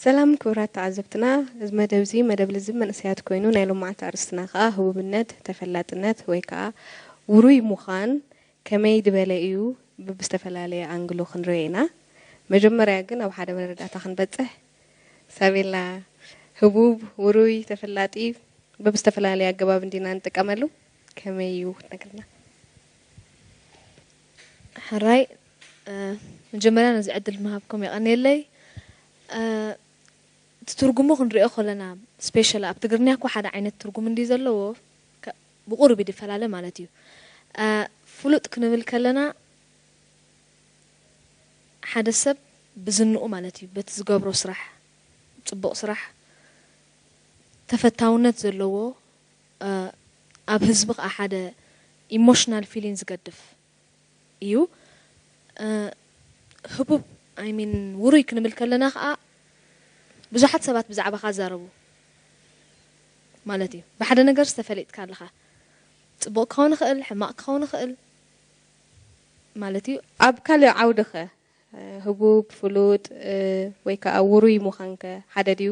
ሰላም ክቡራት ተዓዘብትና፣ እዚ መደብ እዚ መደብ ልዝብ መንእሰያት ኮይኑ ናይ ሎማዓንቲ ኣርእስትና ከዓ ህቡብነት፣ ተፈላጥነት ወይ ከዓ ውሩይ ምዃን ከመይ ዝበለ እዩ ብብዝተፈላለየ ኣንግሎ ክንሪኦ ኢና። መጀመርያ ግን ኣብ ሓደ መረዳእታ ክንበፅሕ ሳቤላ፣ ህቡብ፣ ውሩይ፣ ተፈላጢ ብብዝተፈላለየ ኣገባብ እንዲና ንጥቀመሉ፣ ከመይ እዩ ክትነግርና? ሕራይ፣ መጀመርያ ነዚ ዕድል ምሃብኩም የቐንየለይ። እቲ ትርጉሙ ክንሪኦ ከለና፣ ስፔሻል ኣብ ትግርኛ እኮ ሓደ ዓይነት ትርጉም እንዲ ዘለዎ፣ ብቁሩብ ይፈላለ ማለት እዩ። ፍሉጥ ክንብል ከለና፣ ሓደ ሰብ ብዝንኡ ማለት እዩ፣ በቲ ዝገብሮ ስራሕ፣ ፅቡቕ ስራሕ፣ ተፈታውነት ዘለዎ፣ ኣብ ህዝቢ ከዓ ሓደ ኢሞሽናል ፊሊን ዝገድፍ እዩ። ህቡብ፣ ኣይሚን፣ ውሩይ ክንብል ከለና ከዓ፣ ብዙሓት ሰባት ብዛዕባኻ ኣዛረቡ ማለት እዩ። ብሓደ ነገር ዝተፈለጥካ ኣለኻ፣ ፅቡቕ ክኸውን ይኽእል፣ ሕማቕ ክኸውን ይኽእል ማለት እዩ። ኣብ ካልእ ዓውዲ ኸ ህቡብ፣ ፍሉጥ፣ ወይ ከዓ ውሩይ ምዃንከ ሓደ ድዩ?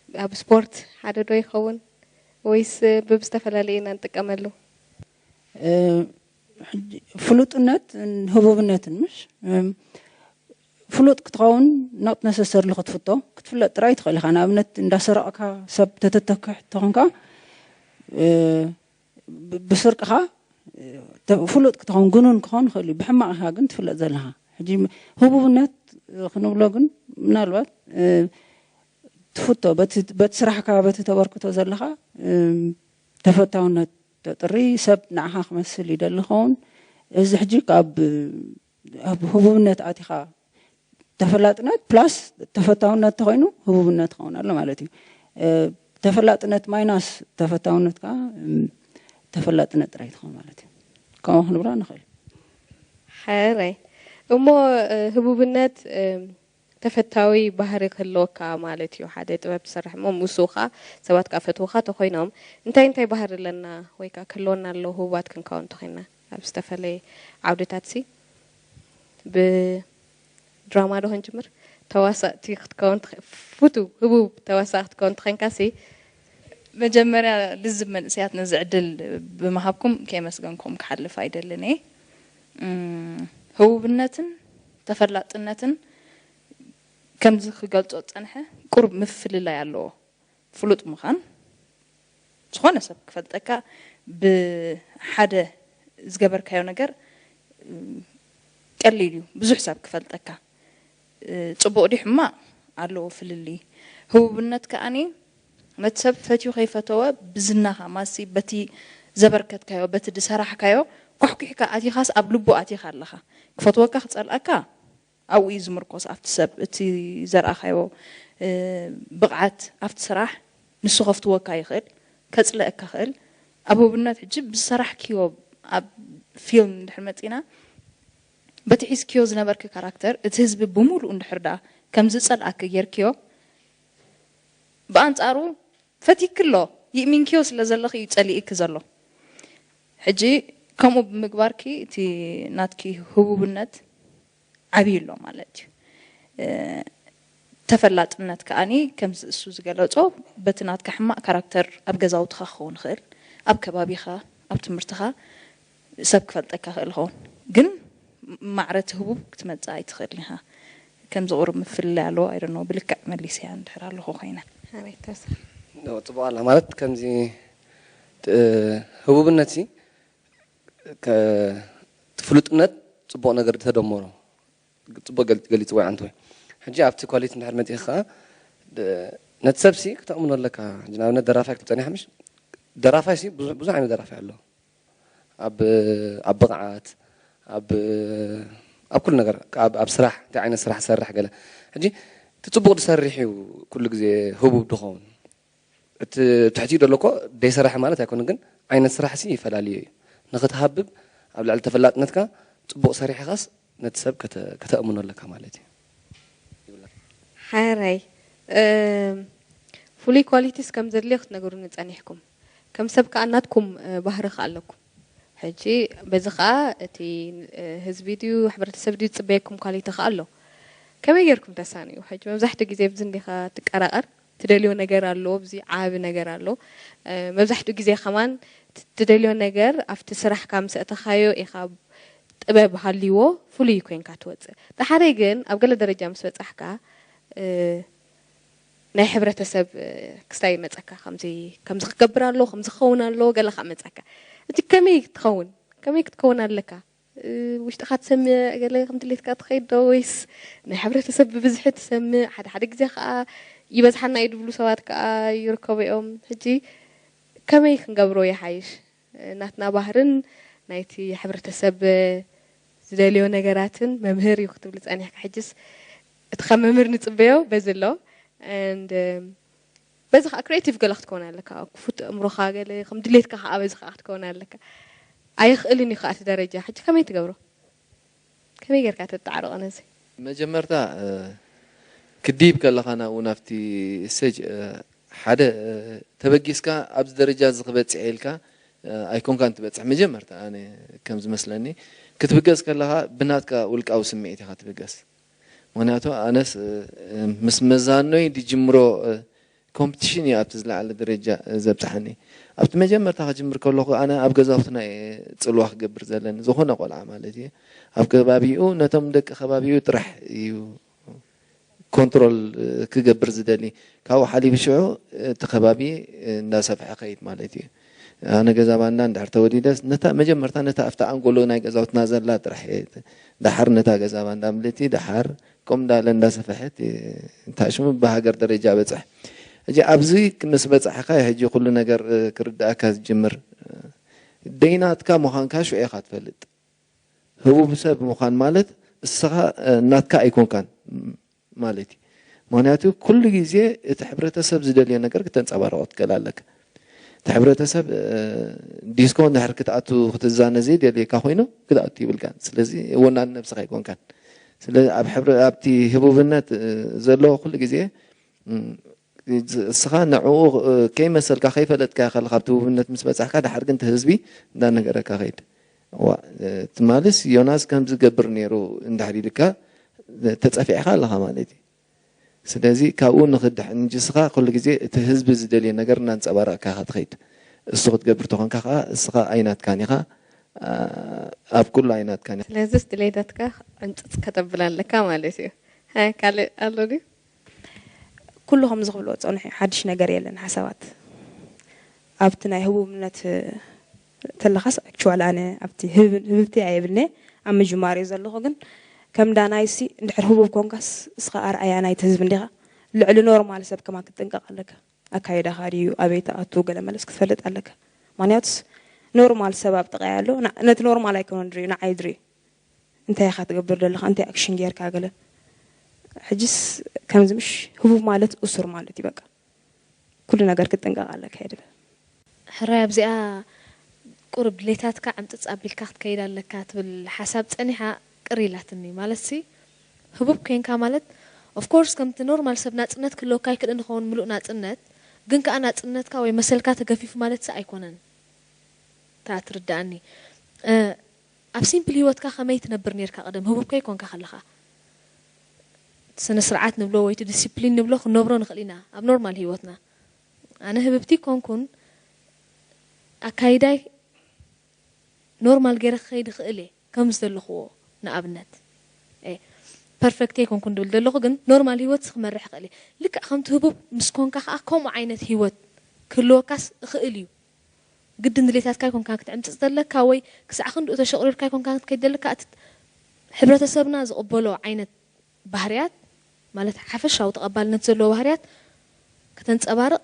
ኣብ ስፖርት ሓደ ዶ ይኸውን? ወይስ ብብዝተፈላለየ ኢና ንጥቀመሉ? ፍሉጥነት ህቡብነትን ምሽ ፍሉጥ ክትኸውን not necessarily ክትፍቶ ክትፍለጥ ጥራይ ትኽእል ኢኻ። ንኣብነት እንዳሰረቕካ ሰብ ተተተክሕ ተኾንካ ብስርቅኻ ፍሉጥ ክትኸውን ግኑን ክኸውን ይኽእል እዩ። ብሕማቕ ኢኻ ግን ትፍለጥ ዘለኻ። ሕጂ ህቡብነት ክንብሎ ግን ምናልባት ትፍቶ በቲ ስራሕካ በቲ ተበርክቶ ዘለኻ ተፈታውነት ተጥሪ ሰብ ንዓኻ ክመስል ይደሊ ኸውን። እዚ ሕጂ ካብ ኣብ ህቡብነት ኣቲኻ ተፈላጥነት ፕላስ ተፈታውነት ተኮይኑ ህቡብነት ክኸውን ኣሎ ማለት እዩ። ተፈላጥነት ማይናስ ተፈታውነት ከዓ ተፈላጥነት ጥራይ ትኸውን ማለት እዩ። ከምኡ ክንብሎ ንኽእል። ሕራይ እሞ ህቡብነት ተፈታዊ ባህሪ ክህልወካ ማለት እዩ። ሓደ ጥበብ ትሰርሕ እሞ ምስኡ ከዓ ሰባት ከዓ ፈትውካ ተኮይኖም እንታይ እንታይ ባህሪ ኣለና ወይ ከዓ ክህልወና ኣለዎ ህቡባት ክንከውን ተኮይንና ኣብ ዝተፈለየ ዓውድታት ሲ ብድራማ ዶ ክንጅምር? ተዋሳእቲ ክትከውን ትኽ- ፍቱ ህቡብ ተዋሳእ ክትከውን ተኮይንካ ሲ መጀመርያ ልዝብ መንእሰያት ነዚ ዕድል ብምሃብኩም ከየመስገንኩም ክሓልፍ ኣይደልን እየ። እም፣ ህቡብነትን ተፈላጥነትን ከምዚ ክገልጾ ዝጸንሐ ቁሩብ ምፍልላይ ኣለዎ። ፍሉጥ ምዃን ዝኾነ ሰብ ክፈልጠካ ብሓደ ዝገበርካዮ ነገር እም፣ ቀሊል እዩ ብዙሕ ሰብ ክፈልጠካ። ጽቡቕ ድዩ ሕማቕ ኣለዎ ፍልልይ። ህቡብነት ከኣኒ ነቲ ሰብ ፈትዩ ከይፈተወ ብዝናኻ ማሲ በቲ ዘበርከትካዮ በቲ ዝሰራሕካዮ ኳሕኲሕካ ኣቲኻስ ኣብ ልቡ ኣቲኻ ኣለኻ። ክፈትወካ ክጸልኣካ ኣብኡ እዩ ዝምርኮስ ኣብቲ ሰብ እቲ ዘርኣኻዮ ብቕዓት ኣብቲ ስራሕ ንሱ ከፍትወካ ይኽእል ከጽልአካ ይኽእል። ኣብ ህቡብነት ሕጂ ብዝሰራሕክዮ ኣብ ፊልም እንድሕር መጺና በቲ ሒዝክዮ ዝነበርኪ ካራክተር እቲ ህዝቢ ብሙሉኡ እንድሕር ደኣ ከም ዝጸልኣኪ ጌርክዮ ብኣንጻሩ ፈቲክሎ ይእሚንክዮ ስለ ዘለኺ እዩ ጸሊእኪ ዘሎ። ሕጂ ከምኡ ብምግባርኪ እቲ ናትኪ ህቡብነት ዓብዩ ኣሎ ማለት እዩ። ተፈላጥነት ከኣኒ ከምዚ እሱ ዝገለጾ በቲ ናትካ ሕማቕ ካራክተር ኣብ ገዛውትኻ ክኸውን ይኽእል፣ ኣብ ከባቢኻ፣ ኣብ ትምህርትኻ ሰብ ክፈልጠካ ክእል ይኸውን። ግን ማዕረ እቲ ህቡብ ክትመጽእ ኣይትኽእልን ኢኻ። ከምዚ ቁሩብ ምፍልላይ ኣለዎ። I don't know ብልክዕ መሊሰያ እንድሕር ኣለኹ ኮይነ። ኣበይ ተወሰነ? ጽቡቕ ኣላ ማለት ከምዚ ህቡብነት ሲ ፍሉጥነት ጽቡቕ ነገር ተደመሮ ጽቡቕ ገሊጽ ገሊጽ ወይ ኣንተ ወይ ሕጂ ኣብቲ ኳሊቲ እንድሕር መጺኻ ከኣ ነቲ ሰብሲ ክተእምኖ ኣለካ። ሕጂ ንኣብነት ደራፋይ ክትብል ጸኒሓ ምሽ ደራፋይ ሲ ብዙሕ ብዙሕ ዓይነት ደራፋይ ኣሎ። ኣብ ኣብ ብቕዓት ኣብ ኣብ ኩሉ ነገር ኣብ ኣብ ስራሕ እንታይ ዓይነት ስራሕ ሰርሕ ገለ ሕጂ እቲ ጽቡቕ ዝሰርሕ እዩ ኩሉ ግዜ ህቡብ ድኸውን። እቲ ትሕቲኡ ዘሎ እኮ ደይሰራሒ ማለት ኣይኮነ ግን ዓይነት ስራሕ ሲ ይፈላልዮ እዩ። ንክትሃብብ ኣብ ልዕሊ ተፈላጥነትካ ጽቡቕ ሰሪሕኻስ ነቲ ሰብ ከተእምኖ ኣለካ ማለት እዩ። ሓራይ እም፣ ፍሉይ ኳሊቲስ ከም ዘድልዮ ክትነግሩኒ ጸኒሕኩም። ከም ሰብ ከኣ ናትኩም እ፣ ባህሪ ከኣ ኣለኩም። ሕጂ በዚ ከኣ እቲ እ፣ ህዝቢ ድዩ ሕብረተሰብ ድዩ ዝጽበየኩም ኳሊቲ ከኣ ኣሎ። ከመይ ጌርኩም ተሳንዩ? ሕጂ መብዛሕትኡ ግዜ ኣብዚ እንዲኻ ትቀራቐር፣ ትደልዮ ነገር ኣሎ፣ ኣብዚ ዓቢ ነገር ኣሎ። እ፣ መብዛሕትኡ ግዜ ከማን ት-፣ ትደልዮ ነገር ኣብቲ ስራሕካ ምስ ኣእተኻዮ ኢኻ ጥበብ ሃልይዎ ፍሉይ ኮይንካ ትወጽእ። ደሓረይ ግን ኣብ ገለ ደረጃ ምስ በጻሕካ፣ እ፣ ናይ ሕብረተሰብ፣ እ፣ ክስታይ ይመጸካ። ከምዚ፣ ከምዚ ክገብር ኣሎ፣ ከምዚ ክኸውን ኣሎ፣ ገለ ከኣ መጸካ። እቲ ከመይ ትኸውን? ከመይ ክትከውን ኣለካ? እ፣ ውሽጥኻ ትሰምዕ፣ ገለ ከም ድሌትካ ትኸይድ ዶ ወይስ ናይ ሕብረተሰብ ብብዝሒ ትሰምዕ? ሓደ ሓደ ግዜ ከኣ ይበዝሓና እዩ ድብሉ ሰባት ከኣ ይርከቡ እዮም። ሕጂ ከመይ ክንገብሮ ይሓይሽ? ናትና ባህርን ናይቲ ሕብረተሰብ ዝደልዮ ነገራትን መምህር እዩ ክትብል ጸኒሕካ፣ ሕጅስ እቲ ካብ መምህር ንጽበዮ በዚ ኣሎ። And, um, በዚ ከዓ ክሬቲቭ ገለ ክትከውን ኣለካ፣ ክፉት እምሮኻ ገለ ከም ድሌትካ ከዓ በዚ ከዓ ክትከውን ኣለካ። ኣይኽእልን እዩ ከዓ እቲ ደረጃ። ሕጂ ከመይ ትገብሮ? ከመይ ጌርካ ተጣዕርቆ ነዚ? መጀመርታ፣ እ፣ ክድይብ ከለኻ ናብኡ ናብቲ ስቴጅ፣ እ፣ ሓደ፣ እ፣ ተበጊስካ ኣብዚ ደረጃ እዚ ክበጽሕ ኢልካ፣ እ፣ ኣይኮንካን ትበጽሕ። መጀመርታ ኣነ ከም ዝመስለኒ ክትብገስ ከለኻ ብናትካ ውልቃዊ ስምዒት ኢኻ ትብገስ። ምኽንያቱ ኣነስ፣ እ፣ እ፣ ምስ መዛኖይ ድጅምሮ፣ እ፣ ኮምፒቲሽን እዩ ኣብቲ ዝለዓለ ደረጃ ዘብጽሓኒ። ኣብቲ መጀመርታ ክጅምር ከለኹ ኣነ ኣብ ገዛውትና እየ ጽልዋ ክገብር ዘለኒ፣ ዝኾነ ቆልዓ ማለት እዩ። ኣብ ከባቢኡ ነቶም ደቂ ከባቢኡ ጥራሕ እዩ ኮንትሮል ክገብር ዝደሊ። ካብኡ ሓሊፉ ሽዑ እቲ ከባቢ እንዳሰፍሐ ከይድ ማለት እዩ። ኣነ ገዛ ባንዳ እንድሕር ተወሊደስ ነታ መጀመርታ ነታ ኣብታ ኣንጎሎ ናይ ገዛውትና ዘላ ጥራሕ እየ። ደሓር ነታ ገዛ ባንዳ ምልእቲ ደሓር ከምኡ እንዳለ እንዳሰፈሐት እታ ሽሙ ብሃገር ደረጃ በጽሕ። ሕጂ ኣብዚ ምስ በጻሕካ ሕጂ ኩሉ ነገር ክርድኣካ ዝጅምር። ደይናትካ ምዃንካ ሽዑ ኢኻ ትፈልጥ። ህቡብ ሰብ ምዃን ማለት እስኻ ናትካ ኣይኮንካን ማለት እዩ። ምኽንያቱ ኩሉ ግዜ እቲ ሕብረተሰብ ዝደልዮ ነገር ክተንጸባርቖ ትክእል ኣለካ። እቲ ሕብረተሰብ ዲስኮ እንድሕር ክትኣቱ ክትዛነ ዘይደልየካ ኮይኑ ክትኣቱ ይብልካን። ስለዚ ወናኒ ነብስኻ ኣይኮንካን። ስለዚ ኣብ ሕብረ ኣብቲ ህቡብነት ዘሎ ኩሉ ግዜ እስኻ ንዕኡ ከይመሰልካ ከይፈለጥካ ከለካ ኣብቲ ህቡብነት ምስ በጻሕካ ድሓር ግን እቲ ህዝቢ እንዳነገረካ ከይድ። እዋ ትማልስ ዮናስ ከምዚ ገብር ነይሩ እንድሕር ኢልካ ተጸፊዕካ ኣለኻ ማለት እዩ። ስለዚ ካብኡ ንኽድሕን እንጂ እስኻ ኩሉ ግዜ እቲ ህዝቢ ዝደልዮ ነገር እናንጸባረቕካ ኢኻ ትኸይድ። እሱ ክትገብር ተኾንካ ከኣ እስኻ ኣይናትካን ኢኻ፣ ኣብ ኩሉ ኣይናትካን ኢኻ። ስለዚስ ድሌታትካ ዕምጽጽ ከተብል ኣለካ ማለት እዩ። ሃይ ካልእ ኣሎ ድዩ? ኩሉ ከምዚ ክብልዎ ዝጸንሑ እዩ፣ ሓድሽ ነገር የለን። ሓሳባት ኣብቲ ናይ ህቡብነት ተለኻስ ኣክቹዋሊ ኣነ ኣብቲ ህብብቲ ኣየብልነ ኣብ ምጅማር እየ ዘለኹ። ግን ከም ዳናይሲ እንድሕር ህቡብ ኮንካስ እስኻ ኣርኣያ ናይቲ ህዝቢ እንዲኻ። ልዕሊ ኖርማል ሰብ ከማን ክትጥንቀቕ ኣለካ። ኣካይዳኻ ድዩ ኣበይ ትኣቱ ገለ መለስ ክትፈልጥ ኣለካ። ምኽንያቱስ ኖርማል ሰብ ኣብ ጥቓይ ኣሎ። ነቲ ኖርማል ኣይኮነን ድሪኡ ንዓይ ድሪኡ። እንታይ ኢኻ ትገብር ዘለኻ እንታይ ኣክሽን ጌርካ ገለ። ሕጅስ ከምዚ ምሽ ህቡብ ማለት እሱር ማለት እዩ በቃ። ኩሉ ነገር ክትጥንቀቕ ኣለካ እየ ድብል። ሕራይ ኣብዚኣ ቁሩብ ድሌታትካ ዕምፅፅ ኣቢልካ ክትከይድ ኣለካ ትብል ሓሳብ ፀኒሓ ቅር ኢላትኒ። ማለትሲ ህቡብ ኮይንካ ማለት ኦፍኮርስ ከምቲ ኖርማል ሰብ ናፅነት ክህልወካ ኣይክእልን ይኸውን ምሉእ ናፅነት፣ ግን ከኣ ናፅነትካ ወይ መሰልካ ተገፊፉ ማለትሲ ኣይኮነን። እታ ትርድኣኒ ኣብ ሲምፕል ሂወትካ ከመይ ትነብር ኔርካ ቀደም ህቡብ ከይኮንካ ከለኻ? እቲ ስነ ስርዓት ንብሎ ወይ እቲ ዲሲፕሊን ንብሎ ክንነብሮ ንኽእል ኢና ኣብ ኖርማል ሂወትና። ኣነ ህብብቲ ኣይኮንኩን ኣካይዳይ ኖርማል ገይረ ክኸይድ እኽእል እየ ከም ዝደለኽዎ ንኣብነት ፐርፌክት ኣይኮንኩን ድብል ዘለኹ ግን ኖርማል ሂወት ክመርሕ እኽእል እየ። ልክዕ ከምቲ ህቡብ ምስ ኮንካ ከዓ ከምኡ ዓይነት ሂወት ክህልወካስ እኽእል እዩ። ግድን ድሌታትካ ኣይኮንካን ክትዕምፅፅ ዘለካ ወይ ክሳዕ ክንድኡ ተሸቑሪርካ ኣይኮንካን ክትከይድ ዘለካ። እቲ ሕብረተሰብና ዝቕበሎ ዓይነት ባህርያት ማለት ሓፈሻዊ ተቐባልነት ዘለዎ ባህርያት ከተንፀባርቕ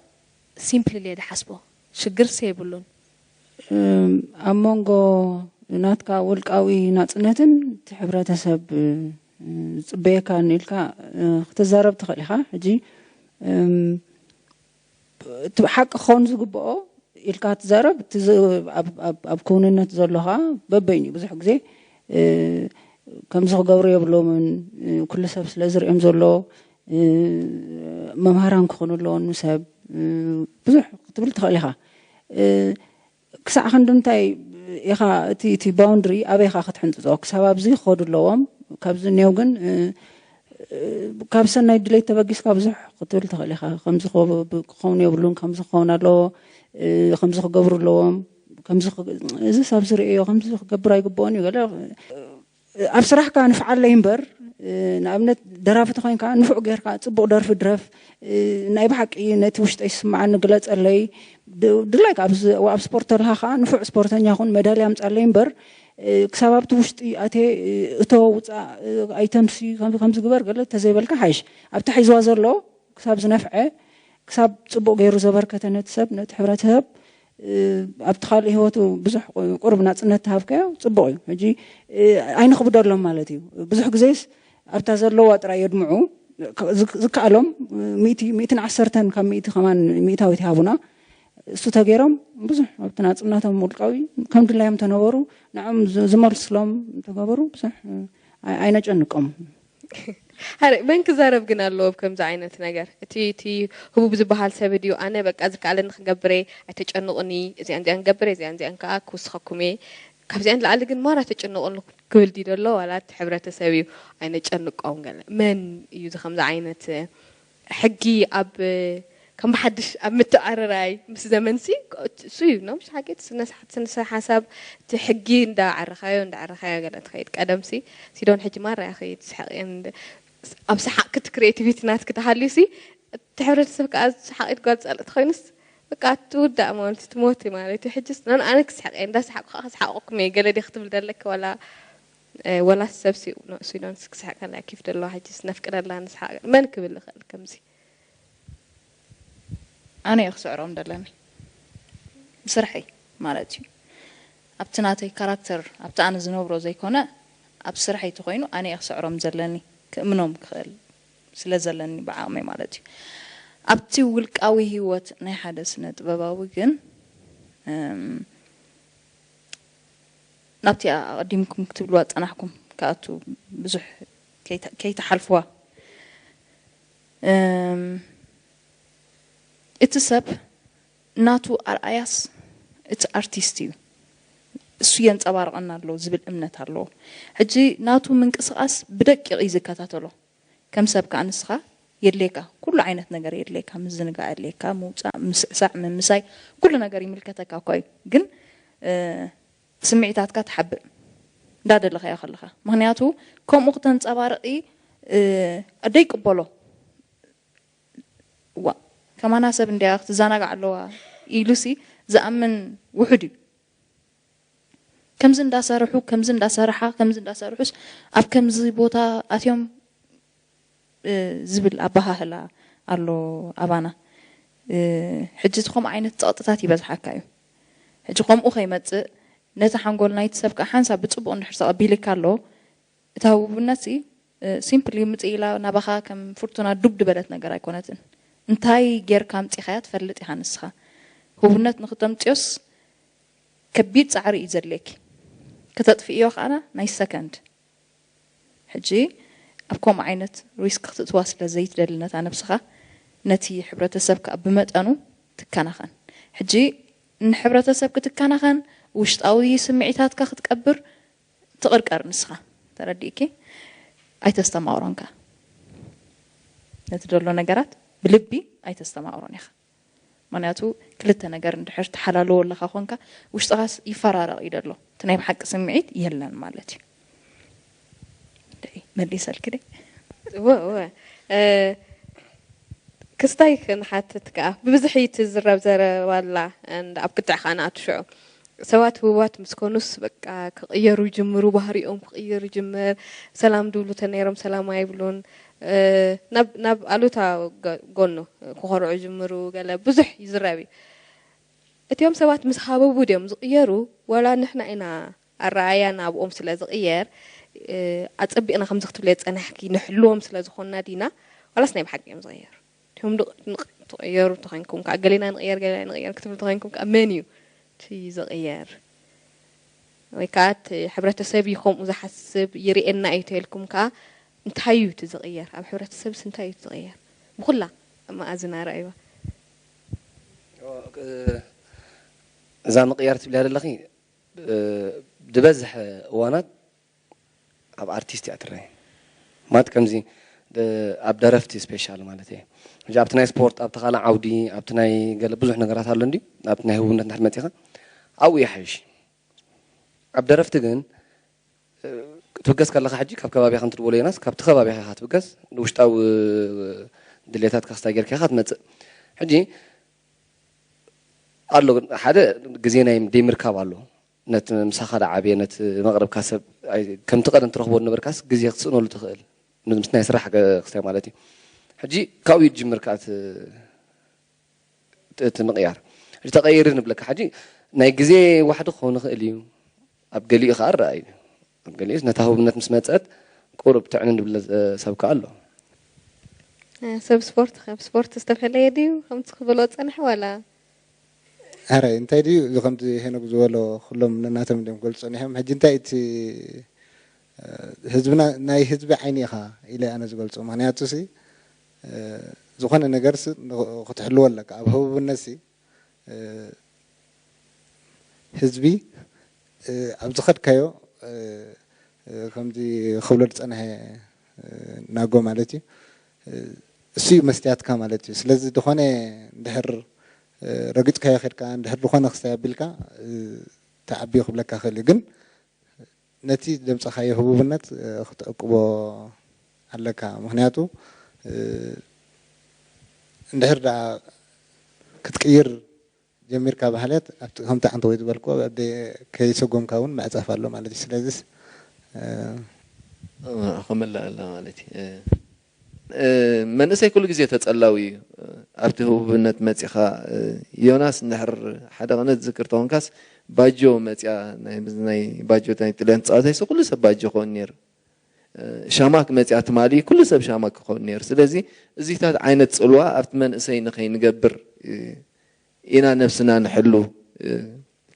ሲምፕል ኢለ እየ ዝሓስቦ። ሽግርስ የብሉን። ኣብ መንጎ ናትካ ውልቃዊ ናፅነትን እቲ ሕብረተሰብ ዝፅበየካን ኢልካ ክትዛረብ ትኽእል ኢኻ። ሕጂ እቲ ሓቂ ክኸውን ዝግብኦ ኢልካ ትዛረብ፣ እቲ ኣብ ክውንነት ዘሎ ከዓ በበይኑ እዩ። ብዙሕ ግዜ ከምዚ ክገብሩ የብሎምን፣ ኩሉ ሰብ ስለ ዝርእዮም ዘሎ፣ መምሃራን ክኾኑ ኣለዎም ንሰብ፣ ብዙሕ ክትብል ትኽእል ኢኻ። ክሳዕ ክንዲ እንታይ ኢኻ እቲ እቲ ባውንድሪ ኣበይ ኢኻ ክትሕንፅፆ? ክሳብ ኣብዚ ክኸዱ ኣለዎም፣ ካብዚ እኒኦ ግን ካብ ሰናይ ድሌት ተበጊስካ ብዙሕ ክትብል ትኽእል ኢኻ። ከምዚ ክኸውን የብሉን፣ ከምዚ ክኸውን ኣለዎ፣ ከምዚ ክገብሩ ኣለዎም፣ እዚ ሳብ ዝርእዮ ከምዚ ክገብር ኣይግብኦን እዩ ገለ። ኣብ ስራሕካ ንፍዓለይ እምበር፣ ንኣብነት ደራፊ ተኮይንካ ንፉዕ ጌርካ ጽቡቕ ደርፊ ድረፍ፣ ናይ ብሓቂ ነቲ ውሽጠይ ዝስምዓኒ ግለጸለይ። ድላይካ ኣብ ስፖርት ተለካ ከዓ ንፉዕ ስፖርተኛ ኩን፣ መዳልያ ኣምጻለይ እምበር፣ ክሳብ ኣብቲ ውሽጢ ኣትየ እቶ ውፃእ ኣይተምሲ፣ ከምዚ ግበር ገለ ተዘይበልካ ሓይሽ። ኣብቲ ሒዝዋ ዘሎ ክሳብ ዝነፍዐ፣ ክሳብ ጽቡቕ ገይሩ ዘበርከተ ነቲ ሰብ፣ ነቲ ሕብረተሰብ፣ ኣብቲ ካልእ ህይወቱ ብዙሕ ቁሩብ ናጽነት ተሃብካዮ ጽቡቕ እዩ። ሕጂ ኣይንኽብደሎም ማለት እዩ። ብዙሕ ግዜስ ኣብታ ዘለዋ ጥራይ የድምዑ። ዝከኣሎም ሚእቲ፣ ሚእትን ዓሰርተን ካብ ሚእቲ ከማን ሚእታዊት ይሃቡና። እሱ ተገይሮም ብዙሕ ኣብቲ ናጽነቶም ውልቃዊ ከም ድላዮም ተነበሩ፣ ንዕም ዝመልስሎም ተገበሩ ብዙሕ ኣይነጨንቆም። ሃረ መን ክዛረብ ግን ኣለዎ ኣብ ከምዚ ዓይነት ነገር? እቲ እቲ ህቡብ ዝበሃል ሰብ ድዩ? ኣነ በቃ ዝከኣለኒ ክገብረ፣ ኣይተጨንቑኒ፣ እዚኣን እዚኣን ክገብረ፣ እዚኣን እዚኣን ከዓ ክውስኸኩም እየ፣ ካብዚኣን ንላዕሊ ግን ማራ ተጨንቑኒ ክብል ድዩ ዘሎ? ዋላ እቲ ሕብረተሰብ እዩ ኣይነጨንቆም ገለ? መን እዩ እዚ ከምዚ ዓይነት ሕጊ ኣብ ከም ብሓድሽ ኣብ ምትዕርራይ ምስ ዘመንሲ እሱ እዩ ኖም ሓቂ ስነስሓት ስነሰ ሓሳብ እቲ ሕጊ እንዳ ዓረኻዮ እንዳ ዓረኻዮ ገለ ትኸይድ ቀደምሲ ሲዶን ሕጂ ማራ ያኺ ትስሕቕ እየን ኣብ ሰሓቅ ክቲ ክሬቲቪቲ ናት ክትሃልዩ ሲ እቲ ሕብረተሰብ ከዓ ሰሓቂት ጓል ጸልእ ትኸይኑስ በቃ ትውዳእ ማለት ትሞት ማለት እዩ ሕጅስ ነን ኣነ ክስሕቅ እየ እንዳሰሓቅ ከዓ ክስሓቅኩም እየ ገለ ዲ ክትብል ደለክ ወላ ወላ ሰብ ሲ ስዊዶን ክስሕቅ ከላ ኪፍ ደለዋ ሕጅስ ነፍቅደላ ንስሓቅ መን ክብል ይኽእል ከምዚ ኣነ እየ ክስዕሮም ደለኒ ብስርሐይ ማለት እዩ ኣብቲ ናተይ ካራክተር ኣብቲ ኣነ ዝነብሮ ዘይኮነ ኣብ ስርሐይ ተኮይኑ ኣነ እየ ክስዕሮም ዘለኒ ክእምኖም ክኽእል ስለ ዘለኒ ብዓቅመይ ማለት እዩ ኣብቲ ውልቃዊ ህይወት ናይ ሓደ ስነ ጥበባዊ ግን ናብቲ ኣቐዲምኩም ክትብልዋ ዝጸናሕኩም ክኣቱ ብዙሕ ከይትሓልፍዋ እቲ ሰብ ናቱ ኣርኣያስ እቲ ኣርቲስት እዩ እሱ የንጸባርቐና ኣሎ ዝብል እምነት ኣለዎ ሕጂ ናቱ ምንቅስቃስ ብደቂቕ እዩ ዝከታተሎ ከም ሰብ ከዓ ንስኻ የድልየካ ኩሉ ዓይነት ነገር የድልየካ ምዝንጋዕ የድልየካ ምውፃእ ምስዕሳዕ ምምሳይ ኩሉ ነገር ይምልከተካ እኳ እዩ ግን ስምዒታትካ ትሓብእ እንዳደለኻዮ ከለኻ ምክንያቱ ከምኡ ክተንፀባርቂ ደይቅበሎ ዋ ከማና ሰብ እንዲያ ክትዘናጋዕ ኣለዋ ኢሉሲ ዝኣምን ውሑድ እዩ ከምዚ እንዳሰርሑ ከምዚ እንዳሰርሓ ከምዚ እንዳሰርሑስ ኣብ ከምዚ ቦታ ኣትዮም ዝብል ኣበሃህላ ኣሎ ኣባና ሕጂ እቲ ከምኡ ዓይነት ፀቕጥታት ይበዝሓካ እዩ ሕጂ ከምኡ ከይመፅእ ነቲ ሓንጎል ናይቲ ሰብ ከዓ ሓንሳብ ብፅቡቅ እንድሕር ተቐቢልካ ኣሎ እታ ውቡነት ሲ ሲምፕሊ ምፅእ ኢላ ናባኻ ከም ፍርቱና ዱብ ድበለት ነገር ኣይኮነትን እንታይ ጌርካ ኣምፂኻያ ትፈልጥ ኢኻ ንስኻ ውቡነት ንክተምፅዮስ ከቢድ ፃዕሪ እዩ ዘድልየኪ ክተጥፍእዮ ከዓ ናይ ሰከንድ ሕጂ ኣብ ከምኡ ዓይነት ሪስክ ክትእትዋ ስለ ዘይትደሊ ነታ ነብስኻ ነቲ ሕብረተሰብ ከዓ ብመጠኑ ትከናኸን ሕጂ ንሕብረተሰብ ክትከናኸን ውሽጣዊ ስምዒታትካ ክትቀብር ትቕርቀር ንስኻ ተረዲእኪ ኣይተስተማቕሮን ከዓ ነቲ ዘሎ ነገራት ብልቢ ኣይተስተማቕሮን ኢኻ ምክንያቱ ክልተ ነገር እንድሕር ትሓላልዎ ኣለካ ኮንካ ውሽጥኻስ ይፈራረቕ እዩ ደሎ እቲ ናይ ብሓቂ ስምዒት የለን ማለት እዩ መሊሰልክ ደ እወ እወ ክስታይ ክንሓትት ከዓ ብብዝሒ ትዝረብ ዘረባ ኣላ ኣብ ክትዕ ከዓ ንኣቱ ሽዑ ሰባት ህቡባት ምስ ኮኑስ በቃ ክቕየሩ ይጅምሩ፣ ባህሪኦም ክቕየር ይጅምር። ሰላም ድብሉ ተነይሮም ሰላም ኣይብሉን። ናብ ኣሉታ ጎኑ ክኾርዑ ይጅምሩ። ገለ ብዙሕ ይዝረብ እዩ። እቲኦም ሰባት ምስ ሃበቡ ድዮም ዝቕየሩ ወላ ንሕና ኢና ኣረኣእያና ኣብኦም ስለ ዝቕየር ኣጸቢቕና ከምዚ ክትብልዮ ዝጸናሕኪ ንሕልዎም ስለ ዝኾንና ዲና ዋላስ ናይ ብሓቂ እዮም ዝቕየሩ? እቶም ድቕ ንቕ ትቕየሩ ተኾይንኩም ከኣ ገሌና ንቕየር ገሌና ንቕየር ክትብሉ ተኾይንኩም ከኣ መን እዩ እቲ ዝቕየር? ወይ ከኣ እቲ ሕብረተሰብ እዩ ከምኡ ዝሓስብ ይርእየና እዩ ተልኩም ከኣ እንታይ እዩ እቲ ዝቕየር? ኣብ ሕብረተሰብስ እንታይ እዩ እቲ ዝቕየር? ብኹላ መኣዝና ረኣይዋ። እዛ ምቕያር ትብልያ ዘለኺ ዝበዝሐ እዋናት ኣብ ኣርቲስት እያ ትረአ ማለት ከምዚ ኣብ ደረፍቲ ስፔሻል ማለት እየ። ሕጂ ኣብቲ ናይ ስፖርት ኣብቲ ካልእ ዓውዲ ኣብቲ ናይ ገለ ብዙሕ ነገራት ኣሎ እንዲ ኣብቲ ናይ ህቡብነት እንድሕር መፂኻ ኣብኡ ይሓይሽ። ኣብ ደረፍቲ ግን ትብገስ ከለኻ ሕጂ ካብ ከባቢኻ እንትድወሎ ዮናስ ካብቲ ከባቢኻ ኢኻ ትብገስ። ውሽጣዊ ድሌታትካ ክስታይ ጌርካ ኢኻ ትመፅእ። ሕጂ ኣሎ ሓደ ግዜ ናይ ደይምርካብ ኣሎ። ነቲ ምሳኻ ዝዓበየ ነቲ መቕረብካ ሰብ ከምቲ ቀደም ትረኽቦ ዝነበርካስ ግዜ ክትስእነሉ ትኽእል። ምስ ናይ ስራሕ ክስታይ ማለት እዩ። ሕጂ ካብኡ እዩ ዝጅምር ከኣ እቲ እቲ ምቕያር። ሕጂ ተቐይሪ ንብለካ። ሕጂ ናይ ግዜ ዋሕዲ ክኸውን ይኽእል እዩ። ኣብ ገሊኡ ከኣ ረኣዩ። ኣብ ገሊኡ ነታ ህቡብነት ምስ መጸት ቁሩብ ትዕን ንብል ሰብ ከኣ ኣሎ። ሰብ ስፖርት ካብ ስፖርት ዝተፈለየ ድዩ ከምቲ ክብሎ ጸንሐ ዋላ? ኣረ እንታይ ድዩ እዚ ከምዚ ሄኖግ ዝበሎ ኩሎም ነናቶም ድም ገልጾ ኒሖም። ሕጂ እንታይ እቲ ህዝብና ናይ ህዝቢ ዓይኒ ኢኻ ኢለ ኣነ ዝገልጾ። ምክንያቱ ሲ ዝኾነ ነገር ክትሕልዎ ኣለካ ኣብ ህቡብነት ሲ ህዝቢ ኣብ ዝኸድካዮ ከምዚ ክብሎ ዝፀንሐ ናጎ ማለት እዩ። እሱ እዩ መስትያትካ ማለት እዩ። ስለዚ ዝኾነ እንድሕር ረጊፅካዮ ኸድካ እንድሕር ዝኾነ ክስታይ ኣቢልካ ተዓብዮ ክብለካ ክእል እዩ። ግን ነቲ ዘምፀኻዮ ህቡብነት ክትዕቅቦ ኣለካ። ምክንያቱ እንድሕር ዳ ክትቅይር ጀሚርካ ባህልያት ኣብቲ ከምቲ ዓንተ ወይ ዝበልክዎ ከይሰጎምካ እውን ምዕፃፍ ኣሎ ማለት እዩ። ስለዚስ ክምላእ ኣላ ማለት እዩ። መንእሰይ ኩሉ ግዜ ተፀላዊ እዩ። ኣብቲ ህቡብነት መፂኻ ዮናስ እንድሕር ሓደ ቅነ ዝዝክር ተኾንካስ ባጆ መፅያ ናይ ባጆ ናይ ጥልያን ተፃወታይ ኩሉ ሰብ ባጆ ክኸውን ነይሩ። ሻማ ክመፅያ ትማሊ ኩሉ ሰብ ሻማ ክኸውን ነይሩ። ስለዚ እዚታት ዓይነት ፅልዋ ኣብቲ መንእሰይ ንኸይንገብር ኢና ነብስና ንሕሉ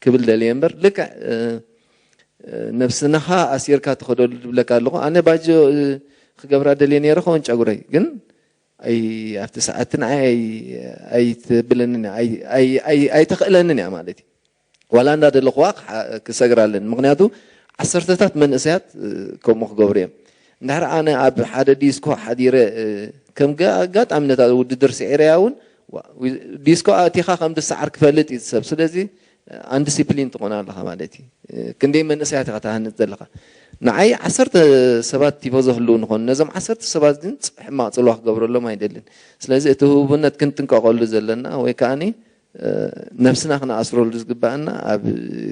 ክብል ደልየ እምበር ልክዕ ነብስናኻ ኣሲርካ ትኸደሉ ዝብለካ ኣለኹ። ኣነ ባጆ ክገብራ ደልየ ነይረ ኸውን ጨጉረይ ግን ኣብቲ ሰዓት ንዓይ ኣይትብለንን ኣይተኽእለንን እያ ማለት እዩ። ዋላ እንዳደለኹዋ ክሰግራ ኣለኒ። ምክንያቱ ዓሰርተታት መንእሰያት ከምኡ ክገብሩ እዮም። እንድሕር ኣነ ኣብ ሓደ ዲስኮ ሓዲረ ከም ኣጋጣሚ ነታ ውድድር ስዒረያ እውን ዲስኮ ኣቲኻ ከም ድሰዓር ክፈልጥ እዩ ሰብ። ስለዚ ኣንዲሲፕሊን ትኾን ኣለኻ ማለት እዩ። ክንደይ መንእሰያት ኢኻ ትሃንፅ ዘለኻ። ንዓይ ዓሰርተ ሰባት ቲፎዞ ህልው ንኾኑ ነዞም ዓሰርተ ሰባት ግን ሕማቕ ፅልዋ ክገብረሎም ኣይደልን። ስለዚ እቲ ህቡብነት ክንጥንቀቐሉ ዘለና ወይ ከዓኒ ነብስና ክነኣስረሉ ዝግባኣና ኣብ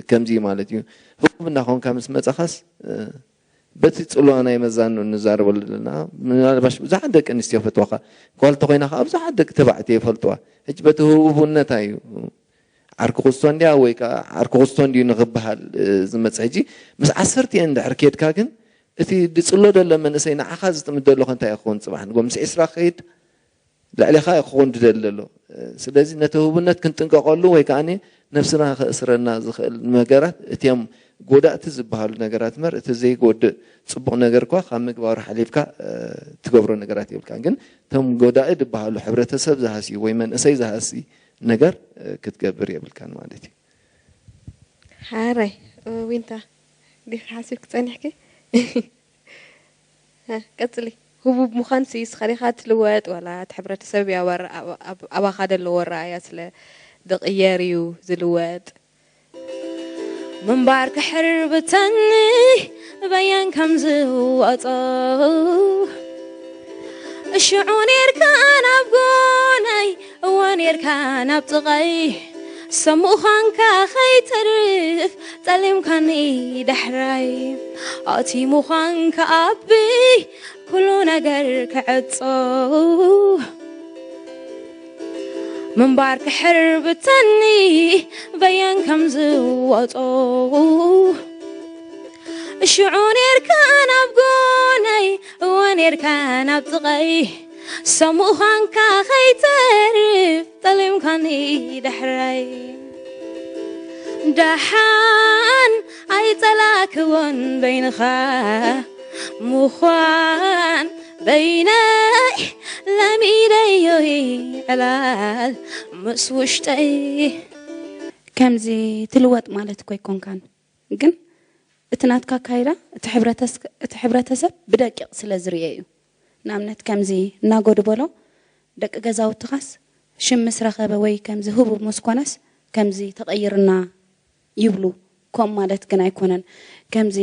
ከምዚ ማለት እዩ። ህቡብ እናኾንካ ምስ መፀኻስ በቲ ፅልዋ ናይ መዛኑ ንዛረበሉ ዘለና ምናልባሽ ብዙሓት ደቂ ኣንስትዮ ፈትዋኻ ጓል ተኮይና ከዓ ብዙሓት ደቂ ተባዕትዮ ይፈልጥዋ። ሕጂ በቲ ህቡብነታ እዩ ዓርኪ ክስቶ እንድያ ወይ ከዓ ዓርኪ ክስቶ እንድዩ ንክበሃል ዝመፅእ። ሕጂ ምስ ዓሰርቲኤን እንድሕር ኬድካ ግን እቲ ድፅሎ ደሎ መንእሰይ ንዓኻ ዝጥምት ደሎ ከንታይ ክኸውን ፅባሕ ንጎ ምስ ዒስራ ክኸይድ ልዕሌኻ ክኾን ድደሊ ዘሎ። ስለዚ ነቲ ህቡብነት ክንጥንቀቐሉ ወይ ከዓ ነብስና ከእስረና ዝኽእል ነገራት እቲም ጎዳእቲ ዝበሃሉ ነገራት እምበር እቲ ዘይጎድእ ፅቡቕ ነገር እኳ ካብ ምግባሩ ሓሊፍካ ትገብሮ ነገራት የብልካን። ግን እቶም ጎዳኢ ዝበሃሉ ሕብረተሰብ ዝሃስዩ ወይ መንእሰይ ዝሃሲ ነገር ክትገብር የብልካን ማለት እዩ። ሓራይ ዊንታ ዲኺ ሓሲብኪ ጸኒሕኪ? ቀጽሊ። ህቡብ ምዃን ሲ ስኻ ዲኻ ትልወጥ ዋላ እቲ ሕብረተሰብ እዩ ኣባኻ ደለዎ ኣረኣእያ ስለ ድቕየር እዩ ዝልወጥ? ምንባር ክሕርብተኒ በየን ከም ዝወጾ ሽዑ ኔርካ ናብ ጎነይ እወ ኔርካ ናብ ጥቐይ ሰሙዃንካ ኸይተርፍ ጠሊምካኒ ዳሕራይ ኣቲ ምዃንካ ኣቢ ኩሉ ነገር ክዕጾ ምንባር ክሕርብተኒ በየን ከም ዝወጾ ሽዑ ኔርካ ናብ ጎነይ እወ ኔርካ ናብ ጥቐይ ሰሙዃንካ ኸይተርፍ ጠሊምካኒ ዳሕራይ ደሓን ኣይጸላክዎን በይንኻ ምዃን በይነይ ለሚደዮ ዕላል ምስ ውሽጠይ ከምዚ ትልወጥ ማለት እኮ ኣይኮንካን፣ ግን እቲ ናትካ ኣካይዳ እቲ ሕብረተሰብ ብደቂቕ ስለ ዝርኤ እዩ። ንኣብነት ከምዚ እናጎ ድበሎ ደቂ ገዛውትኻስ ሽም ምስ ረኸበ ወይ ከምዚ ህቡብ ምስ ኮነስ ከምዚ ተቐይርና ይብሉ። ከምኡ ማለት ግን ኣይኮነን። ከምዚ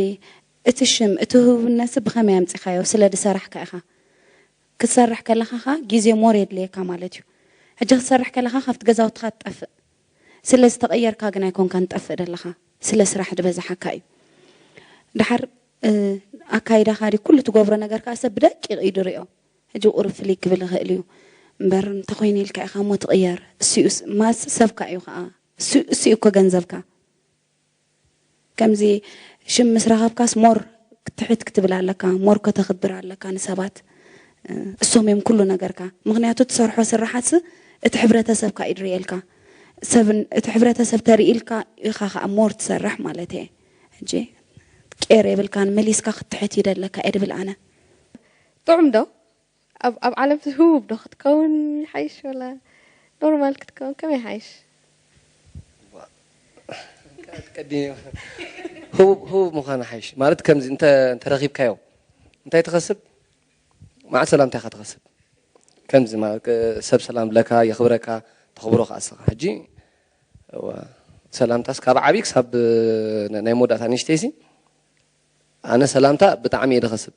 እቲ ሽም እቲ ህቡብነትሲ ብኸመይ ኣምፂኻዮ? ስለ ዝሰራሕካ ኢኻ። ክትሰርሕ ከለኻ ኸዓ ግዜ ሞር የድልየካ ማለት እዩ። ሕጂ ክትሰርሕ ከለኻ ካብቲ ገዛውትኻ ትጠፍእ። ስለ ዝተቐየርካ ግን ኣይኮንካን ትጠፍእ ዘለኻ፣ ስለ ስራሕ ዝበዝሓካ እዩ። ድሓር ኣካይዳኻ ድዩ ኩሉ ትገብሮ ነገር ከዓ ሰብ ብደቂቕ እዩ ድሪኦ። ሕጂ ቁሩብ ፍልይ ክብል ይኽእል እዩ እምበር እንተኾይኑ ኢልካ ኢኻ እሞ ትቕየር። እሱዩስ ማስ ሰብካ እዩ ከዓ። እሱ እኮ ገንዘብካ። ከምዚ ሽም ምስ ረኸብካስ ሞር ክትሕት ክትብል ኣለካ፣ ሞር ከተኽብር ኣለካ ንሰባት። እሶም እዮም ኩሉ ነገርካ። ምኽንያቱ ትሰርሖ ስራሓትሲ እቲ ሕብረተሰብካ እዩ ድርእየልካ። ሰብ እቲ ሕብረተሰብ ተርኢ ኢልካ ኢኻ ከዓ ሞር ትሰርሕ ማለት እየ። ሕጂ ቄር የብልካን መሊስካ ክትሕት ይደለካ እየ ድብል ኣነ። ጥዑም ዶ? ኣብ ኣብ ዓለም ህቡብ ዶ ክትከውን ሓይሽ ወላ ኖርማል ክትከውን ከመይ ሓይሽ? ቀዲም ህቡብ ህቡብ ምዃን ሓይሽ ማለት ከምዚ እንተ እንተረኺብካዮ እንታይ ትኸስብ? መዓት ሰላምታ ኢኻ ትኸስብ። ከምዚ ማለት ሰብ ሰላም ብለካ የኽብረካ ተኽብሮ ከዓ እስኻ ሕጂ እዋ ሰላምታስ ካብ ዓብዪ ክሳብ ናይ መወዳእታ ንእሽተይሲ ኣነ ሰላምታ ብጣዕሚ እየ ዝኸስብ።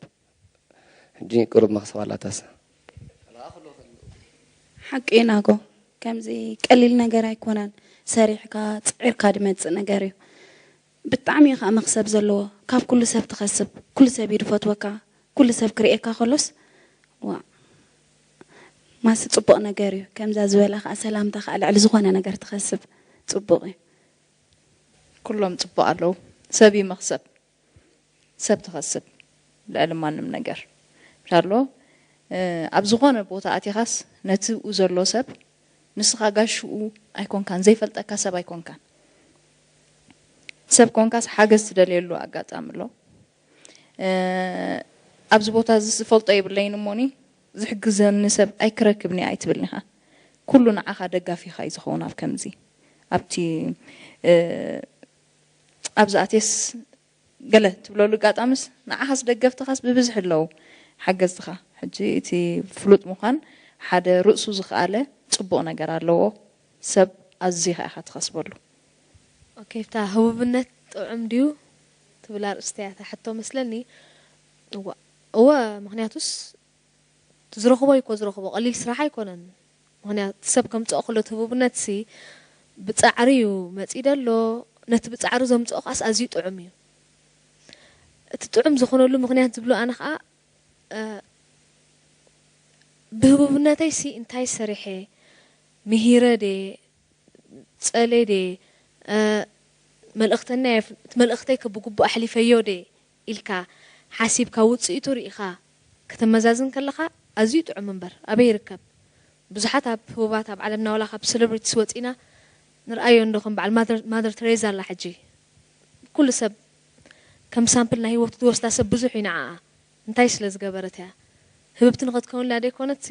ሕጂ ቅሩብ መኽሰብ ኣላታስ። ሓቂ ናጎ ከምዚ ቀሊል ነገር ኣይኮነን። ሰሪሕካ ፅዒርካ ድመፅእ ነገር እዩ። ብጣዕሚ እዩ ከዓ መኽሰብ ዘለዎ። ካብ ኩሉ ሰብ ትኸስብ። ኩሉ ሰብ እዩ ድፈትወካ። ኩሉ ሰብ ክርእየካ ከሎስ ዋ ማሲ ፅቡቕ ነገር እዩ። ከምዛ ዝበላ ከዓ ሰላምታ ከዓ ልዕሊ ዝኾነ ነገር ትኸስብ። ፅቡቕ እዩ። ኩሎም ፅቡቕ ኣለዉ። ሰብ እዩ መኽሰብ። ሰብ ትኸስብ ልዕሊ ማንም ነገር ኣሎ። ኣብ ዝኾነ ቦታ ኣቲኻስ ነቲ ብኡ ዘሎ ሰብ ንስኻ ጋሽኡ ኣይኮንካን፣ ዘይፈልጠካ ሰብ ኣይኮንካን። ሰብ ኮንካስ ሓገዝ ትደልየሉ ኣጋጣሚ ኣሎ። ኣብዚ ቦታ እዚ ዝፈልጦ የብለይን እሞኒ ዝሕግዘኒ ሰብ ኣይክረክብን እየ ኣይትብልኒ ኢኻ። ኩሉ ንዓኻ ደጋፊኻ እዩ ዝኸውን ኣብ ከምዚ ኣብቲ ኣብዚ ኣትየስ ገለ ትብለሉ ኣጋጣምስ ንዓኻስ ደገፍትኻስ ብብዝሒ ኣለዉ ሓገዝትኻ። ሕጂ እቲ ፍሉጥ ምዃን ሓደ ርእሱ ዝኸኣለ ፅቡቕ ነገር ኣለዎ። ሰብ ኣዚኻ ኢኻ ትኸስበሉ። ኦኬ፣ እታ ህቡብነት ጥዑም ድዩ ትብል ኣርእስቲ እያ እታ ሕቶ መስለኒ። እወ፣ እወ፣ ምኽንያቱስ ትዝረኽቦ እኮ ዝረኽቦ ቀሊል ስራሕ ኣይኮነን። ምኽንያቱ ሰብ ከምፅኦ ከሎ እቲ ህቡብነት ሲ ብፃዕሪ እዩ መፂኡ ደሎ። ነቲ ብፃዕሪ ዘምፅኦ ከዓስ ኣዝዩ ጥዑም እዩ። እቲ ጥዑም ዝኾነሉ ምኽንያት ዝብሎ ኣነ ከዓ ብህቡብነተይ ሲ እንታይ ሰሪሐ፣ ምሂረ ደ፣ ፀሌ ደ፣ መልእኽተና እቲ መልእኽተይ ከ ብግቡእ ኣሕሊፈዮ ደ ኢልካ ሓሲብካ ውፅኢቱ ርኢኻ ከተመዛዝን ከለኻ ኣዝዩ ጥዑም እምበር ኣበይ ይርከብ? ብዙሓት ኣብ ህቡባት ኣብ ዓለምና ዋላ ካብ ሴሌብሪቲስ ወፂና ንርኣዮ እንዶ ከም በዓል ማደር ተሬዛ ኣላ ሕጂ ኩሉ ሰብ ከም ሳምፕል ናይ ህይወቱ ዝወስዳ ሰብ ብዙሕ እዩ ንዓኣ እንታይ ስለ ዝገበረት እያ ህብብቲ ንኽትከውንላ ደይኮነትሲ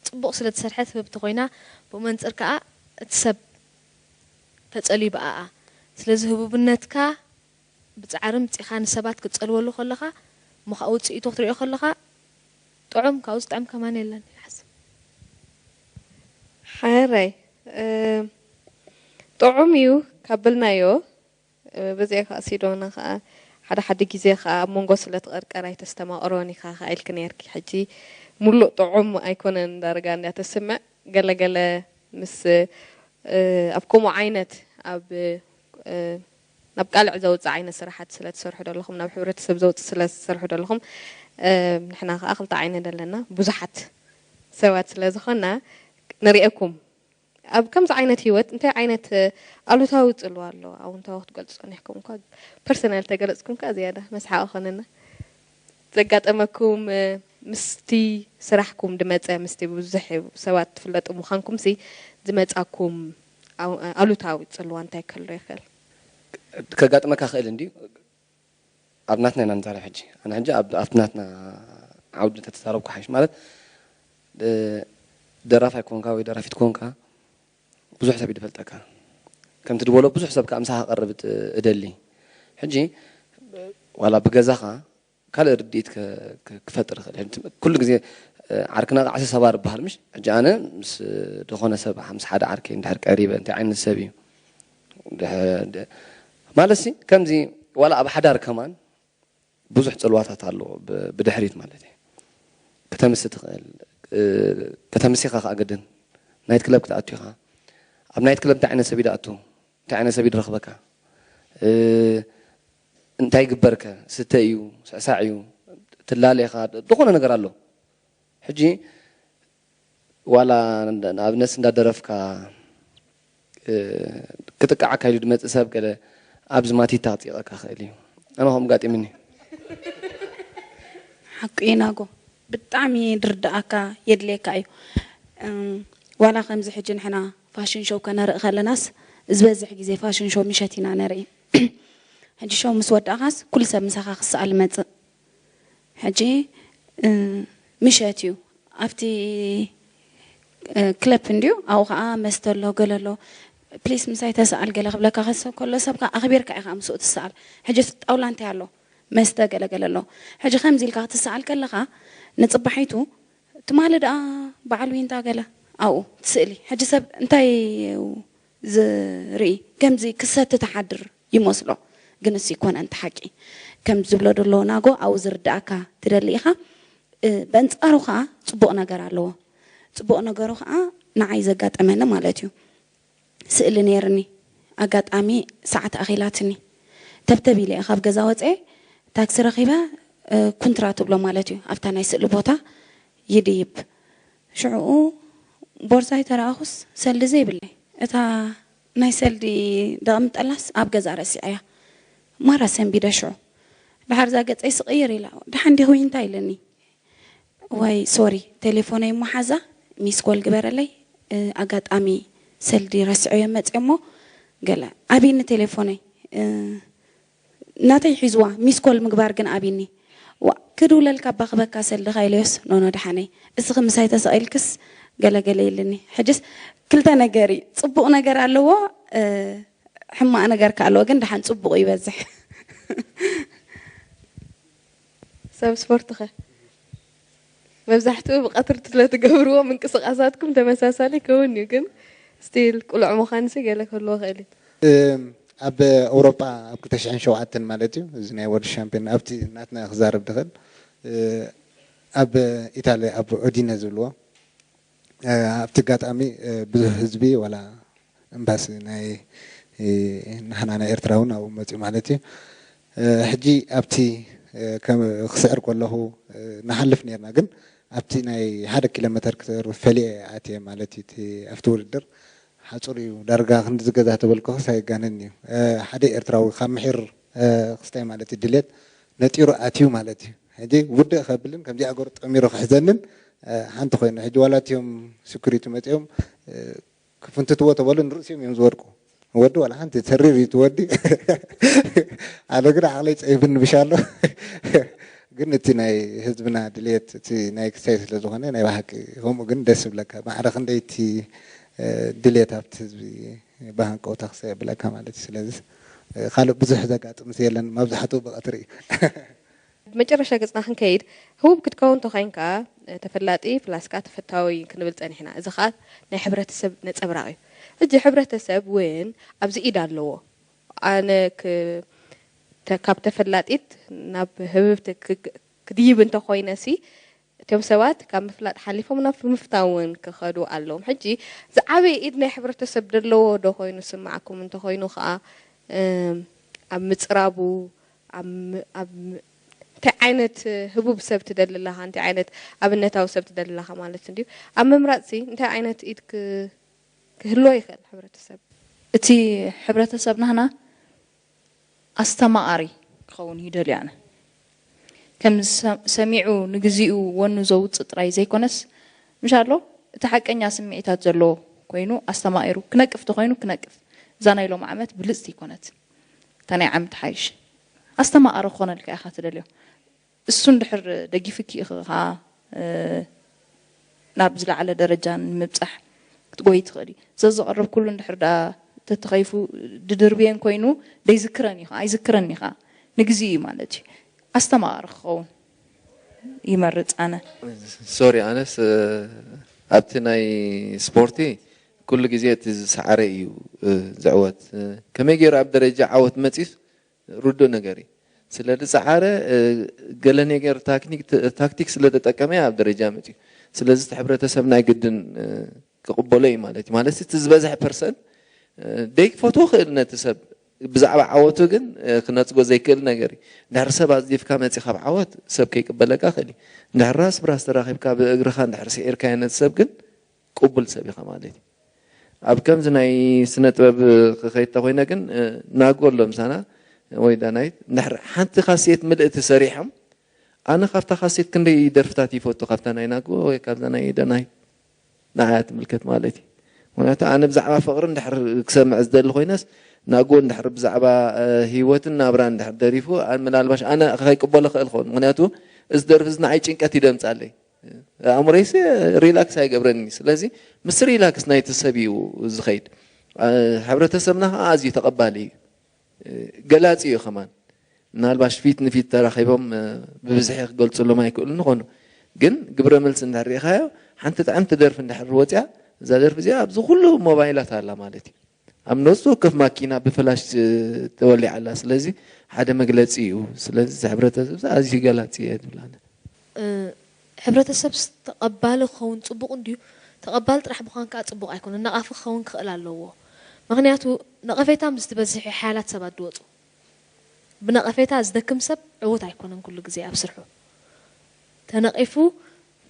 ፅቡቕ ስለ ዝሰርሐት ህብብቲ ኮይና ብኡ መንፅር ከዓ እቲ ሰብ ተፀልዩ ብኣኣ ስለዚ ህቡብነትካ ብፃዕሪ ምፂኻ ንሰባት ክትፀልወሉ ከለኻ እሞ ከዓ ውፅኢቱ ክትሪኦ ከለኻ ጥዑም ካብኡ ዝጥዕም ከማን የለን ኢለ ሓስብ ሓረይ ጥዑም እዩ ካብ በልናዮ በዚኣ ከዓ ሲዶና ከዓ ሓደ ሓደ ግዜ ከዓ ኣብ መንጎ ስለ ትቐርቀር ኣይተስተማቕሮን ኢኻ ከዓ ኢልኪ ነርኪ ሕጂ ሙሉእ ጥዑም ኣይኮነን ዳርጋ እንድያ ተስምዕ ገለገለ ምስ ኣብ ከምኡ ዓይነት ኣብ ናብ ቃልዕ ዘውፅእ ዓይነት ስራሓት ስለ ትሰርሑ ዘለኹም ናብ ሕብረተሰብ ዘውፅእ ስለ ትሰርሑ ዘለኹም ንሕና ከዓ ክልተ ዓይነት ኣለና ብዙሓት ሰባት ስለ ዝኾና ንሪአኩም ኣብ ከምዚ ዓይነት ሂወት እንታይ ዓይነት ኣሉታዊ ፅልዋ ኣለዎ ኣውንታዊ ክትገልፁ ፀኒሕኩም እኳ ፐርሰናል ተገለፅኩም ከዓ ዝያዳ መስሓቂ ኮነና ዘጋጠመኩም ምስቲ ስራሕኩም ድመፀ ምስቲ ብዙሕ ሰባት ትፍለጡ ምዃንኩም ሲ ዝመፃኩም ኣሉታዊ ፅልዋ እንታይ ከሎ ይኽእል ከጋጥመካ ክእል እንዲ ኣብ ናትና ኢና ንዛረብ ሕጂ ኣነ ሕጂ ኣብቲ ናትና ዓውዲ እንተተዛረብኩ ሓይሽ ማለት ደራፋይ ኮንካ ወይ ደራፊት ኮንካ ብዙሕ ሰብ ይፈልጠካ ከምቲ ዝበሎ ብዙሕ ሰብ ከዓ ምሳኻ ክቐርብ እደሊ ሕጂ ዋላ ብገዛኻ ካልእ ርድኢት ክፈጥር ይኽእል ኩሉ ግዜ ዓርክና ቃዕሲ ሰባር ይበሃል። ምሽ ሕጂ ኣነ ምስ ዝኾነ ሰብ ምስ ሓደ ዓርከይ እንድሕር ቀሪበ እንታይ ዓይነት ሰብ እዩ ማለት ሲ ከምዚ ዋላ ኣብ ሓዳር ከማን ብዙሕ ጽልዋታት ኣሎ። ብድሕሪት ማለት እዩ። ከተምሲ ትኽእል፣ ከተምሲ ኢኻ ከኣ ግድን ናይት ክለብ ክትኣቱ ኢኻ። ኣብ ናይት ክለብ እንታይ ዓይነት ሰብ ይድኣቱ እንታይ ዓይነት ሰብ ይድረኽበካ እንታይ ግበርከ ስተ እዩ፣ ስዕሳዕ እዩ፣ ትላለ ኢኻ፣ ዝኾነ ነገር ኣሎ። ሕጂ ዋላ ንኣብነት እንዳደረፍካ ክጥቃዓካ ኢሉ ድመፅእ ሰብ ገለ ኣብዚ ማቲታ ክፅይቐካ ክእል እዩ። ኣነ ከም ጋጢምኒ። ሓቁ ኢናጎ ብጣዕሚ ድርዳኣካ የድልየካ እዩ። ዋላ ከምዚ ሕጂ ንሕና ፋሽን ሾው ከነርኢ ከለናስ ዝበዝሕ ግዜ ፋሽን ሾው ምሸት ኢና ነርኢ። ሕጂ ሾው ምስ ወዳእካስ ኩሉ ሰብ ምሳኻ ክሰኣል ይመፅእ። ሕጂ ምሸት እዩ ኣብቲ ክለብ እንድዩ ኣብኡ ከዓ መስተ ኣሎ ገለ ኣሎ ፕሊስ ምሳይ ተሰኣል ገለ ክብለካ ከሰብ ከሎ ሰብ ከዓ ኣኽቢርካ ኢኻ ምስኡ ትሰኣል። ሕጂ እቲ ጣውላ እንታይ ኣሎ መስተ ገለ ገለ ኣሎ። ሕጂ ከምዚ ኢልካ ክትሰኣል ከለኻ ንፅባሒቱ ትማሊ ደኣ በዓል ዊንታ ገለ ኣብኡ ትስእሊ። ሕጂ ሰብ እንታይ ዝርኢ ከምዚ ክሰቲ ትሓድር ይመስሎ። ግን እሱ ይኮነ እንተ ሓቂ ከም ዝብሎ ደሎ ናጎ ኣብኡ ዝርዳእካ ትደሊ ኢኻ። በንጻሩ ከዓ ጽቡቕ ነገር ኣለዎ። ጽቡቕ ነገሩ ከዓ ንዓይ ዘጋጠመኒ ማለት እዩ። ስእሊ ነይርኒ ኣጋጣሚ ሰዓት ኣኺላትኒ ተብተብ ኢለ እየ ካብ ገዛ ወፀ ታክሲ ረኺበ ኩንትራ ትብሎ ማለት እዩ ኣብታ ናይ ስእሊ ቦታ ይድይብ ሽዕኡ ቦርሳይ ተረኣኹስ ሰልዲ ዘይብለይ እታ ናይ ሰልዲ ደቕምጠላስ ኣብ ገዛ ረሲዐያ ማራ ሰንቢደ ሽዑ ድሓር እዛ ገፀይ ስቕይር ኢላ ድሓን ዲኹ እንታይ ኢለኒ ወይ ሶሪ ቴሌፎነይ እሞ ሓዛ ሚስኮል ግበረለይ ኣጋጣሚ ሰልዲ ረስዐዮ መፅዮ እሞ ገለ ኣቢኒ ቴሌፎነይ ናተይ ሒዝዋ ሚስኮል ምግባር ግን ኣቢኒ ክድውለልካ ባክበካ ሰልድኻ ኢለዮስ ኖኖ ድሓነይ እስኺ ምሳይ ተሰቒልክስ ገለገለ ኢልኒ ሕጅስ ክልተ ነገር እዩ ፅቡቕ ነገር ኣለዎ ሕማቕ ነገር ከ ኣለዎ ግን ድሓን ፅቡቕ ይበዝሕ ሰብ ስፖርት ኸ መብዛሕትኡ ብቐትሪ ስለ ትገብርዎ ምንቅስቓሳትኩም ተመሳሳሊ ይከውን እዩ ግን ስቲል ቁልዕ ምዃንሲ ገለ ክህልዎ ክእል እዩ ኣብ ኣውሮጳ ኣብ ክልተ ሽሕን ሸውዓተን ማለት እዩ እዚ ናይ ወርልድ ሻምፒዮን ኣብቲ ናትና ክዛረብ ድኽእል ኣብ ኢታሊ ኣብ ዑዲነ ዝብልዎ ኣብቲ ኣጋጣሚ ብዙሕ ህዝቢ ዋላ ኤምባሲ ናይ ናህና ናይ ኤርትራ እውን ኣብኡ መፅኡ ማለት እዩ ሕጂ ኣብቲ ክስዕር ከለኹ ንሓልፍ ነርና ግን ኣብቲ ናይ ሓደ ኪሎ ሜተር ክትር ፈሊየ ኣትየ ማለት እዩ ኣብቲ ውድድር ሓፁር እዩ ዳርጋ ክንድዚ ገዛ ተበልክኽስ ኣይጋንን እዩ ሓደ ኤርትራዊ ካብ ምሒር ክስታይ ማለት እዩ ድሌት ነጢሩ ኣትዩ ማለት እዩ ሕጂ ውድእ ከብልን ከምዚ ኣገሩ ጠሚሩ ክሕዘንን ሓንቲ ኮይኑ ሕጂ ዋላ እትዮም ስኩሪቲ መፅኦም ክፍንትትዎ ተበሉ ንርእሲኦም እዮም ዝወድቁ ወዲ ዋላ ሓንቲ ተሪር እዩ ትወዲ ኣነ ግን ዓቕለይ ፀይፍኒ ብሻሎ ግን እቲ ናይ ህዝብና ድልየት እቲ ናይ ክሳይ ስለ ዝኾነ ናይ ብሓቂ ከምኡ ግን ደስ ይብለካ ማዕረ ክንደይቲ ድልየት ኣብቲ ህዝቢ ብሃንቀውታ ክሳይ የብለካ ማለት እዩ ስለዚ ካልእ ብዙሕ ዘጋጥምስ የለን መብዛሕትኡ ብቐትሪ እዩ መጨረሻ ገፅና ክንከይድ ህቡብ ክትከውን ተኮይንካ ተፈላጢ ፕላስካ ተፈታዊ ክንብል ፀኒሕና እዚ ከዓ ናይ ሕብረተሰብ ነፀብራቅ እዩ ሕጂ ሕብረተሰብ እውን ኣብዚ ኢድ ኣለዎ ኣነ ካብ ተፈላጢት ናብ ህብብቲ ክድይብ እንተኮይነ ሲ እቶም ሰባት ካብ ምፍላጥ ሓሊፎም ናብ ምፍታው እውን ክኸዱ ኣለዎም ሕጂ ዝዓበየ ኢድ ናይ ሕብረተሰብ ደለዎ ዶ ኮይኑ ስማዕኩም እንተኮይኑ ከዓ ኣብ ምፅራቡ እንታይ ዓይነት ህቡብ ሰብ ትደሊ ኣለኻ እንታይ ዓይነት ኣብነታዊ ሰብ ትደሊ ኣለኻ ማለት እንድዩ ኣብ ምምራፅ ሲ እንታይ ዓይነት ኢድ ክህልዎ ይኽእል ሕብረተሰብ እቲ ሕብረተሰብ ናህና ኣስተማቓሪ ክኸውን ይደልዩ ኣነ ከም ሰሚዑ ንግዚኡ ወኑ ዘውፅእ ጥራይ ዘይኮነስ ምሻሎ እቲ ሓቀኛ ስምዒታት ዘለዎ ኮይኑ ኣስተማቒሩ ክነቅፍ ተኮይኑ ክነቅፍ እዛ ናይ ሎም ዓመት ብልፅቲ ይኮነት እታ ናይ ዓመት ሓይሽ ኣስተማቓሪ ክኾነልካ ኢኻ ትደልዮ እሱ እንድሕር ደጊፍኪ ኢኺ ከዓ ናብ ዝለዓለ ደረጃ ንምብፃሕ ክትጎይ ትኽእሊ ዘዘቐረብኩሉ እንድሕር ዳ ተተኸይፉ ድድርብየን ኮይኑ ደይዝክረን እዩ ከዓ ኣይዝክረን እዩ ከዓ ንግዜ እዩ ማለት እዩ ኣስተማቓሪ ክኸውን ይመርጽ ኣነ። ሶሪ ኣነስ ኣብቲ ናይ ስፖርቲ ኩሉ ግዜ እቲ ዝሰዓረ እዩ ዝዕወት። ከመይ ገይሩ ኣብ ደረጃ ዓወት መፂስ ርዱእ ነገር እዩ። ስለ ዝፀዓረ ገለ ነገር ታክቲክ ስለተጠቀመ ኣብ ደረጃ መፅዩ። ስለዚ እቲ ሕብረተሰብ ናይ ግድን ክቕበሎ እዩ ማለት እዩ። ማለት እቲ ዝበዝሐ ፐርሰንት ደይክፈትዎ ክእል ነቲ ሰብ ብዛዕባ ዓወቱ ግን ክነፅጎ ዘይክእል ነገር እዩ። እንድሕር ሰብ ኣፅዲፍካ መፂኻ ኣብ ዓወት ሰብ ከይቅበለካ ክእል እዩ። እንድሕር ራስ ብራስ ተራኺብካ ብእግርኻ እንድሕር ስዒርካዮ ነቲ ሰብ ግን ቅቡል ሰብ ኢኻ ማለት እዩ። ኣብ ከምዚ ናይ ስነ ጥበብ ክኸይድ ተኮይነ ግን ናጎ ኣሎ ምሳና ወይ ዳናይት እንድሕር ሓንቲ ካሴት ምልእቲ ሰሪሖም ኣነ ካብታ ካሴት ክንደይ ደርፍታት ይፈቱ ካብታ ናይ ናጎ ወይ ካብዛ ናይ ዳናይት ንዓያ ትምልከት ማለት እዩ። ምክንያቱ ኣነ ብዛዕባ ፍቅሪ እንድሕር ክሰምዕ ዝደሊ ኮይነስ ናጎ እንድሕር ብዛዕባ ህይወትን ናብራን እንድሕር ደሪፉ ምናልባሽ ኣነ ከይቅበሎ ክእል ክኸውን ምክንያቱ እዚ ደርፊ እዚ ንዓይ ጭንቀት ይደምፃለይ ኣእምሮይሲ ሪላክስ ኣይገብረኒ። ስለዚ ምስ ሪላክስ ናይቲ ሰብ እዩ ዝኸይድ። ሕብረተሰብና ከዓ ኣዝዩ ተቐባሊ እዩ፣ ገላፂ እዩ ከማን። ምናልባሽ ፊት ንፊት ተራኺቦም ብብዝሒ ክገልፅሎም ኣይክእሉን ይኾኑ፣ ግን ግብረ መልሲ እንድሕር ርኢኻዮ ሓንቲ ጥዕምቲ ደርፊ እንድሕር ወፅያ እዛ ደርፊ እዚኣ ኣብዚ ኩሉ ሞባይላት ኣላ ማለት እዩ። ኣብ ነፍሲ ወከፍ ማኪና ብፍላሽ ተወሊዓ ኣላ። ስለዚ ሓደ መግለፂ እዩ። ስለዚ እዚ ሕብረተሰብ እዚ ኣዝዩ ገላፂ እየ ዝብል ኣነ። ሕብረተሰብ ተቐባሊ ክኸውን ፅቡቕ እንድዩ። ተቐባሊ ጥራሕ ምዃን ከዓ ፅቡቕ ኣይኮነን። ነቓፊ ክኸውን ክኽእል ኣለዎ። ምኽንያቱ ነቐፌታ ምስ ዝበዝሕ እዩ ሓያላት ሰባት ዝወፁ። ብነቐፌታ ዝደክም ሰብ ዕዉት ኣይኮነን ኩሉ ግዜ ኣብ ስርሑ። ተነቒፉ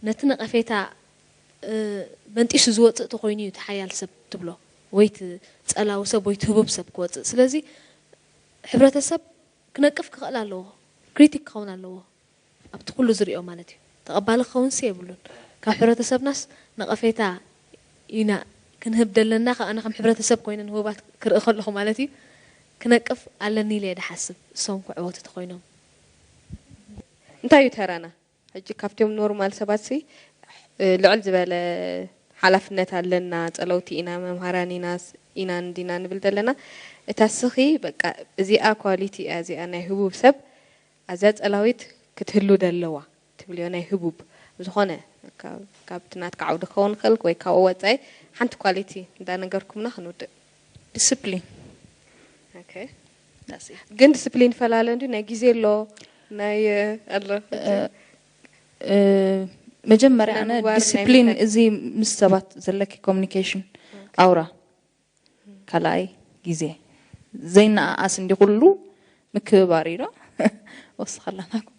ነቲ ነቐፌታ በንጢሱ ዝወፅእ ተኾይኑ እዩ እቲ ሓያል ሰብ ትብሎ ወይ እቲ ፀላዊ ሰብ ወይ እቲ ህቡብ ሰብ ክወፅእ። ስለዚ ሕብረተሰብ ክነቅፍ ክኽእል ኣለዎ፣ ክሪቲክ ክኸውን ኣለዎ ኣብቲ ኩሉ ዝሪኦ ማለት እዩ። ተቐባሊ ክኸውንሲ የብሉን። ካብ ሕብረተሰብናስ ነቐፌታ ኢና ክንህብ ደለና፣ ከኣና ከም ሕብረተሰብ ኮይነ ንህቡባት ክርኢ ከለኹ ማለት እዩ ክነቅፍ ኣለኒ ኢለ እየ ድሓስብ እሶም ክዕወቱ ተኾይኖም። እንታይ እዩ ተራና? ሕጂ ካብቶም ኖርማል ሰባት ሲ ልዕል ዝበለ ሓላፍነት ኣለና፣ ፀለውቲ ኢና፣ መምሃራን ኢና ኢና እንዲና ንብል ዘለና። እታ ስኺ በቃ እዚኣ ኳሊቲ እያ፣ እዚኣ ናይ ህቡብ ሰብ ኣዝያ ፀላዊት ክትህሉ ደለዋ ትብልዮ ናይ ህቡብ ዝኾነ ካብቲ ናትካ ዓውዲ ክኸውን ክእል ወይ ካብኡ ወፃኢ ሓንቲ ኳሊቲ እንዳነገርኩምና ክንውድእ። ዲስፕሊን። ግን ዲስፕሊን ይፈላለ እንዲ ናይ ግዜ ኣሎ ናይ ኣሎ መጀመርያ ኣነ ዲስፕሊን እዚ ምስ ሰባት ዘለኪ ኮሚኒኬሽን ኣውራ ካልኣይ ግዜ ዘይነኣኣስ እንዲ ኩሉ ምክብባር እዩ ዶ ወስኸላናኩም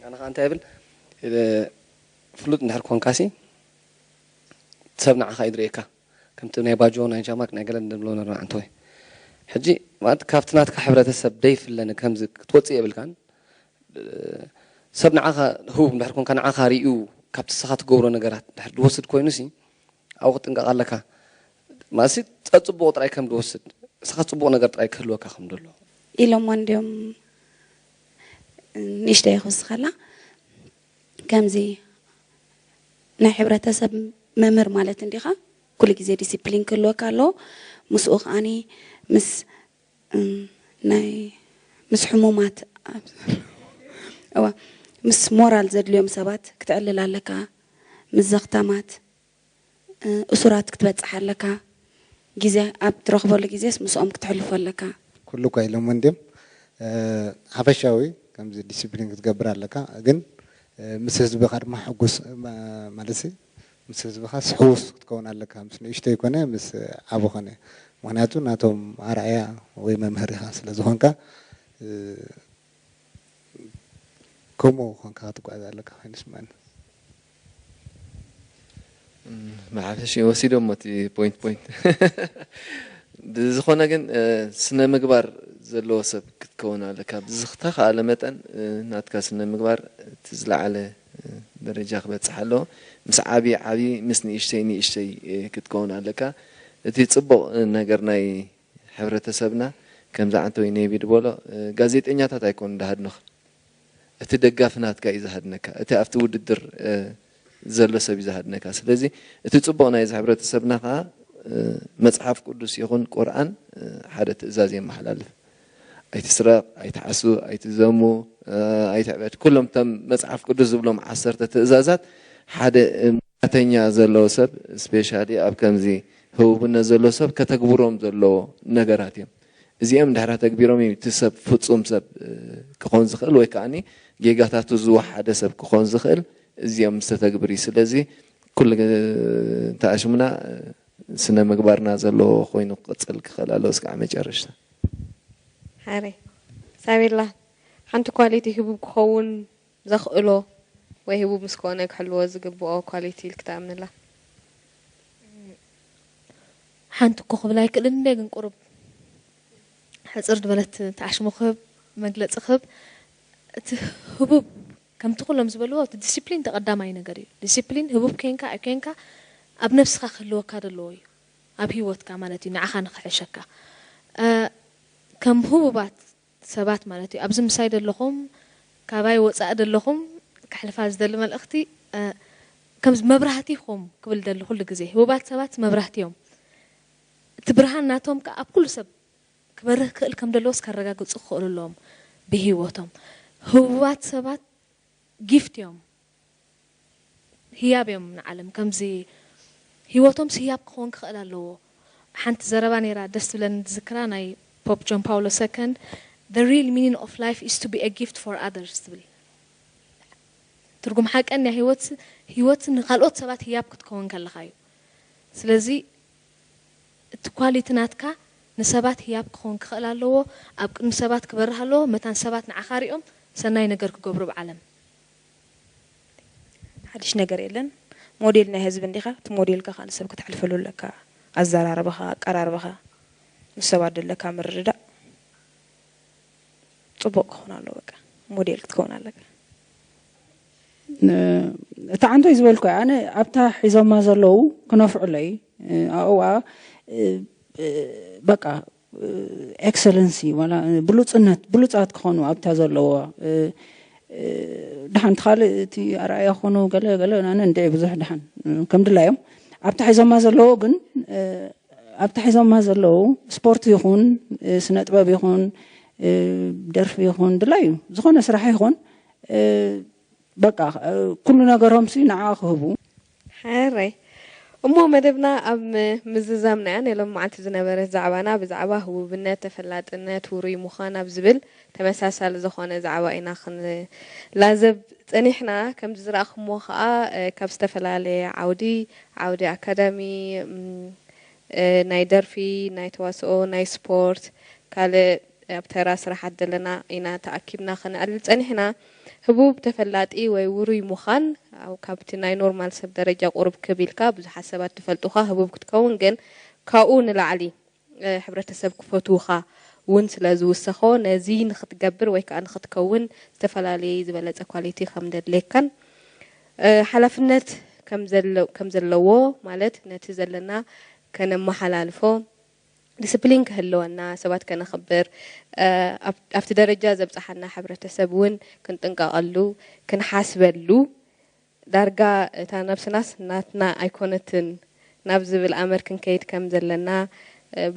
ኣነ ከዓ እንታይ ብል ፍሉጥ እንድሕር ኮንካሲ ሰብ ንዓኻ እዩ ዝርእየካ ከምቲ ናይ ባጆ ናይ ጃማክ ናይ ገለ ንብሎ ነርና ዓንተወይ ሕጂ ማለት ካብቲ ናትካ ሕብረተሰብ ደይፍለኒ ከምዚ ክትወፅእ የብልካን ሰብ ንዓኻ ህቡብ እንድሕር ኮንካ ንዓኻ ርእዩ ካብቲ ንስኻ ትገብሮ ነገራት እንድሕር ዝወስድ ኮይኑ ሲ ኣብኡ ክትጥንቀቕ ኣለካ ማለትሲ ፀፅቡቕ ጥራይ ከም ዝወስድ ንስኻ ፅቡቕ ነገር ጥራይ ክህልወካ ከም ዘሎ ኢሎሞ እንድዮም ንእሽተይ ክውስኸላ ከምዚ ናይ ሕብረተሰብ መምህር ማለት እንዲኻ ኩሉ ግዜ ዲሲፕሊን ክህልወካ ኣለዎ ምስኡ ከዓኒ ምስ ናይ ምስ ሕሙማት እዋ ምስ ሞራል ዘድልዮም ሰባት ክትዕልል ኣለካ ምስ ዘኽታማት እሱራት ክትበፅሕ ኣለካ ግዜ ኣብ ትረኽበሉ ግዜስ ምስኦም ክትሕልፎ ኣለካ ኩሉ እኳ ኢሎሞ እንድዮም ሓፈሻዊ ከምዚ ዲስፕሊን ክትገብር ኣለካ ግን ምስ ህዝብኻ ድማ ሕጉስ ማለት ምስ ህዝብኻ ስሕውስ ክትከውን ኣለካ ምስ ንእሽተይ ኮነ ምስ ዓብ ኮነ ምክንያቱ ናቶም ኣርኣያ ወይ መምህር ኢኻ ስለ ዝኾንካ ከምኡ ኮንካ ክትጓዓዝ ኣለካ ኮይኑ ስምዐኒ ብሓፈሽ ወሲዶሞ እቲ ፖይንት ፖይንት ብዝኾነ ግን ስነ ምግባር ዘለዎ ሰብ ክትከውን ኣለካ ብዝተኻኣለ መጠን ናትካ ስነ ምግባር እቲ ዝለዓለ ደረጃ ክበፅሕ ኣለዎ ምስ ዓብዪ ዓብዪ ምስ ንእሽተይ ንእሽተይ ክትከውን ኣለካ እቲ ፅቡቕ ነገር ናይ ሕብረተሰብና ከምዚ ዓንተወይ ነቢ ዝበሎ ጋዜጠኛታት ኣይኮኑ ዝሃድኑኻ እቲ ደጋፊ ናትካ እዩ ዝሃድነካ እቲ ኣብቲ ውድድር ዘሎ ሰብ እዩ ዝሃድነካ ስለዚ እቲ ፅቡቕ ናይዚ ሕብረተሰብና ከዓ መፅሓፍ ቅዱስ ይኹን ቁርኣን ሓደ ትእዛዝ የመሓላልፍ ኣይትስረቕ፣ ኣይትሓሱ፣ ኣይትዘሙ፣ ኣይትዕበድ፣ ኩሎም እቶም መፅሓፍ ቅዱስ ዝብሎም ዓሰርተ ትእዛዛት ሓደ ሙያተኛ ዘለዎ ሰብ፣ ስፔሻሊ ኣብ ከምዚ ህቡብነት ዘለዎ ሰብ ከተግብሮም ዘለዎ ነገራት እዮም። እዚኦም ድሕር ተግቢሮም እዩ እቲ ሰብ ፍፁም ሰብ ክኾን ዝኽእል ወይ ከዓኒ ጌጋታቱ ዝወሓደ ሰብ ክኾን ዝኽእል። እዚኦም ምስ ተተግብር እዩ። ስለዚ ኩሉ ተኣሽሙና ስነ ምግባርና ዘለዎ ኮይኑ ክቕፅል ክኽእል ኣለዎ እስካዕ መጨረሽታ። ሓረይ ሳቤላ፣ ሓንቲ ኳሊቲ ህቡብ ክኸውን ዘኽእሎ ወይ ህቡብ ምስ ኮነ ክሕልዎ ዝግብኦ ኳሊቲ ኢልክ ትኣምንላ? ሓንቲ እኮ ክብል ኣይክእልን እንደ ግን ቁሩብ ሕፅር ዝበለት ተኣሽሙ ክህብ መግለፂ ክህብ እቲ ህቡብ ከምቲ ኩሎም ዝበልዎ እቲ ዲሲፕሊን ተቐዳማይ ነገር እዩ። ዲሲፕሊን ህቡብ ኮንካ ኣይኮንካ ኣብ ነብስኻ ክህልወካ ዘለዎ እዩ። ኣብ ህይወትካ ማለት እዩ ንዓኻ ንክሕሸካ ከም ህቡባት ሰባት ማለት እዩ። ኣብዚ ምሳይ ዘለኹም ካባይ ወፃኢ ዘለኹም ከሕልፋ ዝደሊ መልእኽቲ ከምዚ መብራህቲ ኢኹም ክብል ደሊ ኩሉ ግዜ ህቡባት ሰባት መብራህቲ እዮም። እቲ ብርሃን ናቶም ከ ኣብ ኩሉ ሰብ ክበርህ ክእል ከም ደለዎስ ከረጋግፁ ክኽእሉ ኣለዎም ብህይወቶም። ህቡባት ሰባት ጊፍት እዮም፣ ህያብ እዮም ንዓለም። ከምዚ ህይወቶም ህያብ ክኸውን ክኽእል ኣለዎ። ሓንቲ ዘረባ ነይራ ደስ ትብለኒ ዝዝክራ ናይ ፖፕ ጆን ፓውሎ ሰከንድ the real meaning of life is to be a gift for others ትብል። ትርጉም ሓቀኛ ህይወት ህይወት ንካልኦት ሰባት ህያብ ክትከውን ከለካ እዩ። ስለዚ እቲ ኳሊቲ ናትካ ንሰባት ህያብ ክኸውን ክኽእል ኣለዎ። ኣብ ቅድሚ ሰባት ክበርህ ኣለዎ። መታን ሰባት ንዓኻ ሪኦም ሰናይ ነገር ክገብሩ ኣብ ዓለም። ሓድሽ ነገር የለን። ሞዴል ናይ ህዝቢ እንዲኻ፣ እቲ ሞዴልካ ከዓ ንሰብ ክተሕልፈሉ ኣለካ። ኣዘራርባኻ፣ ኣቀራርባኻ፣ ምስ ሰባት ዘለካ ምርድዳእ ፅቡቕ ክኾን ኣለዎ። በቃ ሞዴል ክትከውን ኣለካ። እታ ዓንቶይ ዝበልኩ ኣነ ኣብታ ሒዞማ ዘለዉ ክነፍዑለይ ኣብዋ በቃ ኤክሰለንሲ ዋላ ብሉፅነት ብሉፃት ክኾኑ ኣብታ ዘለዎ ድሓን እቲ ካልእ እቲ ኣርኣያ ክኾኑ ገለ ገለ ኣነ እንድዒ ብዙሕ ድሓን ከም ድላዮም ኣብታ ሒዞማ ዘለዎ ግን ኣብታ ሒዞማ ዘለዉ ስፖርት ይኹን ስነ ጥበብ ይኹን ደርፊ ይኹን ድላዩ ዝኾነ ስራሕ ይኹን በቃ ኩሉ ነገሮምሲ ንዓ ክህቡ። ሕራይ እሞ መደብና ኣብ ምዝዛምና እያ። ናይ ሎም መዓልቲ ዝነበረት ዛዕባና ብዛዕባ ህቡብነት፣ ተፈላጥነት፣ ውሩይ ምዃን ኣብ ዝብል ተመሳሳሊ ዝኾነ ዛዕባ ኢና ክንላዘብ ጸኒሕና። ከምዚ ዝረኣኹሞ ከኣ ካብ ዝተፈላለየ ዓውዲ፣ ዓውዲ ኣካዳሚ፣ ናይ ደርፊ፣ ናይ ተዋስኦ፣ ናይ ስፖርት፣ ካልእ ኣብ ተራ ስራሓት ዘለና ኢና ተኣኪብና ከነዕልል ጸኒሕና። ህቡብ ተፈላጢ ወይ ውሩይ ምዃን ካብቲ ናይ ኖርማል ሰብ ደረጃ ቁሩብ ክብ ኢልካ ብዙሓት ሰባት ትፈልጡኻ ህቡብ ክትከውን ግን ካብኡ ንላዕሊ ሕብረተሰብ ክፈትውኻ እውን ስለ ዝውሰኾ ነዚ ንክትገብር ወይ ከዓ ንክትከውን ዝተፈላለየ ዝበለጸ ኳሊቲ ከም ደድልየካን ሓላፍነት ከም ዘለዎ ማለት ነቲ ዘለና ከነመሓላልፎ ዲስፕሊን ክህልወና፣ ሰባት ከነኽብር፣ ኣብቲ ደረጃ ዘብፀሓና ሕብረተሰብ እውን ክንጥንቀቐሉ፣ ክንሓስበሉ፣ ዳርጋ እታ ነብስናስ ናትና ኣይኮነትን ናብ ዝብል ኣመር ክንከይድ ከም ዘለና፣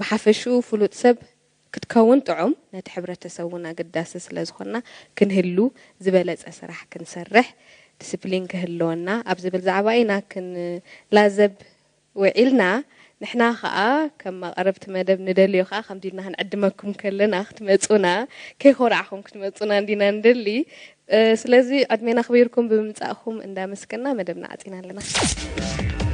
ብሓፈሽኡ ፍሉጥ ሰብ ክትከውን ጥዑም፣ ነቲ ሕብረተሰብ እውን ኣገዳሲ ስለ ዝኾንና ክንህሉ ዝበለፀ ስራሕ ክንሰርሕ፣ ዲስፕሊን ክህልወና ኣብ ዝብል ዛዕባ ኢና ክንላዘብ ውዒልና፣ ንሕና ኸኣ ከም ኣቕረብቲ መደብ ንደልዮ ኸኣ ከምዚ ኢልና ክንዕድመኩም ከለና ክትመጹና፣ ከይኮራዕኹም ክትመጹና እንዲና ንደሊ። ስለዚ ዕድሜና ኣኽቢርኩም ብምምጻእኩም እንዳመስገና መደብና ዓጺና ኣለና።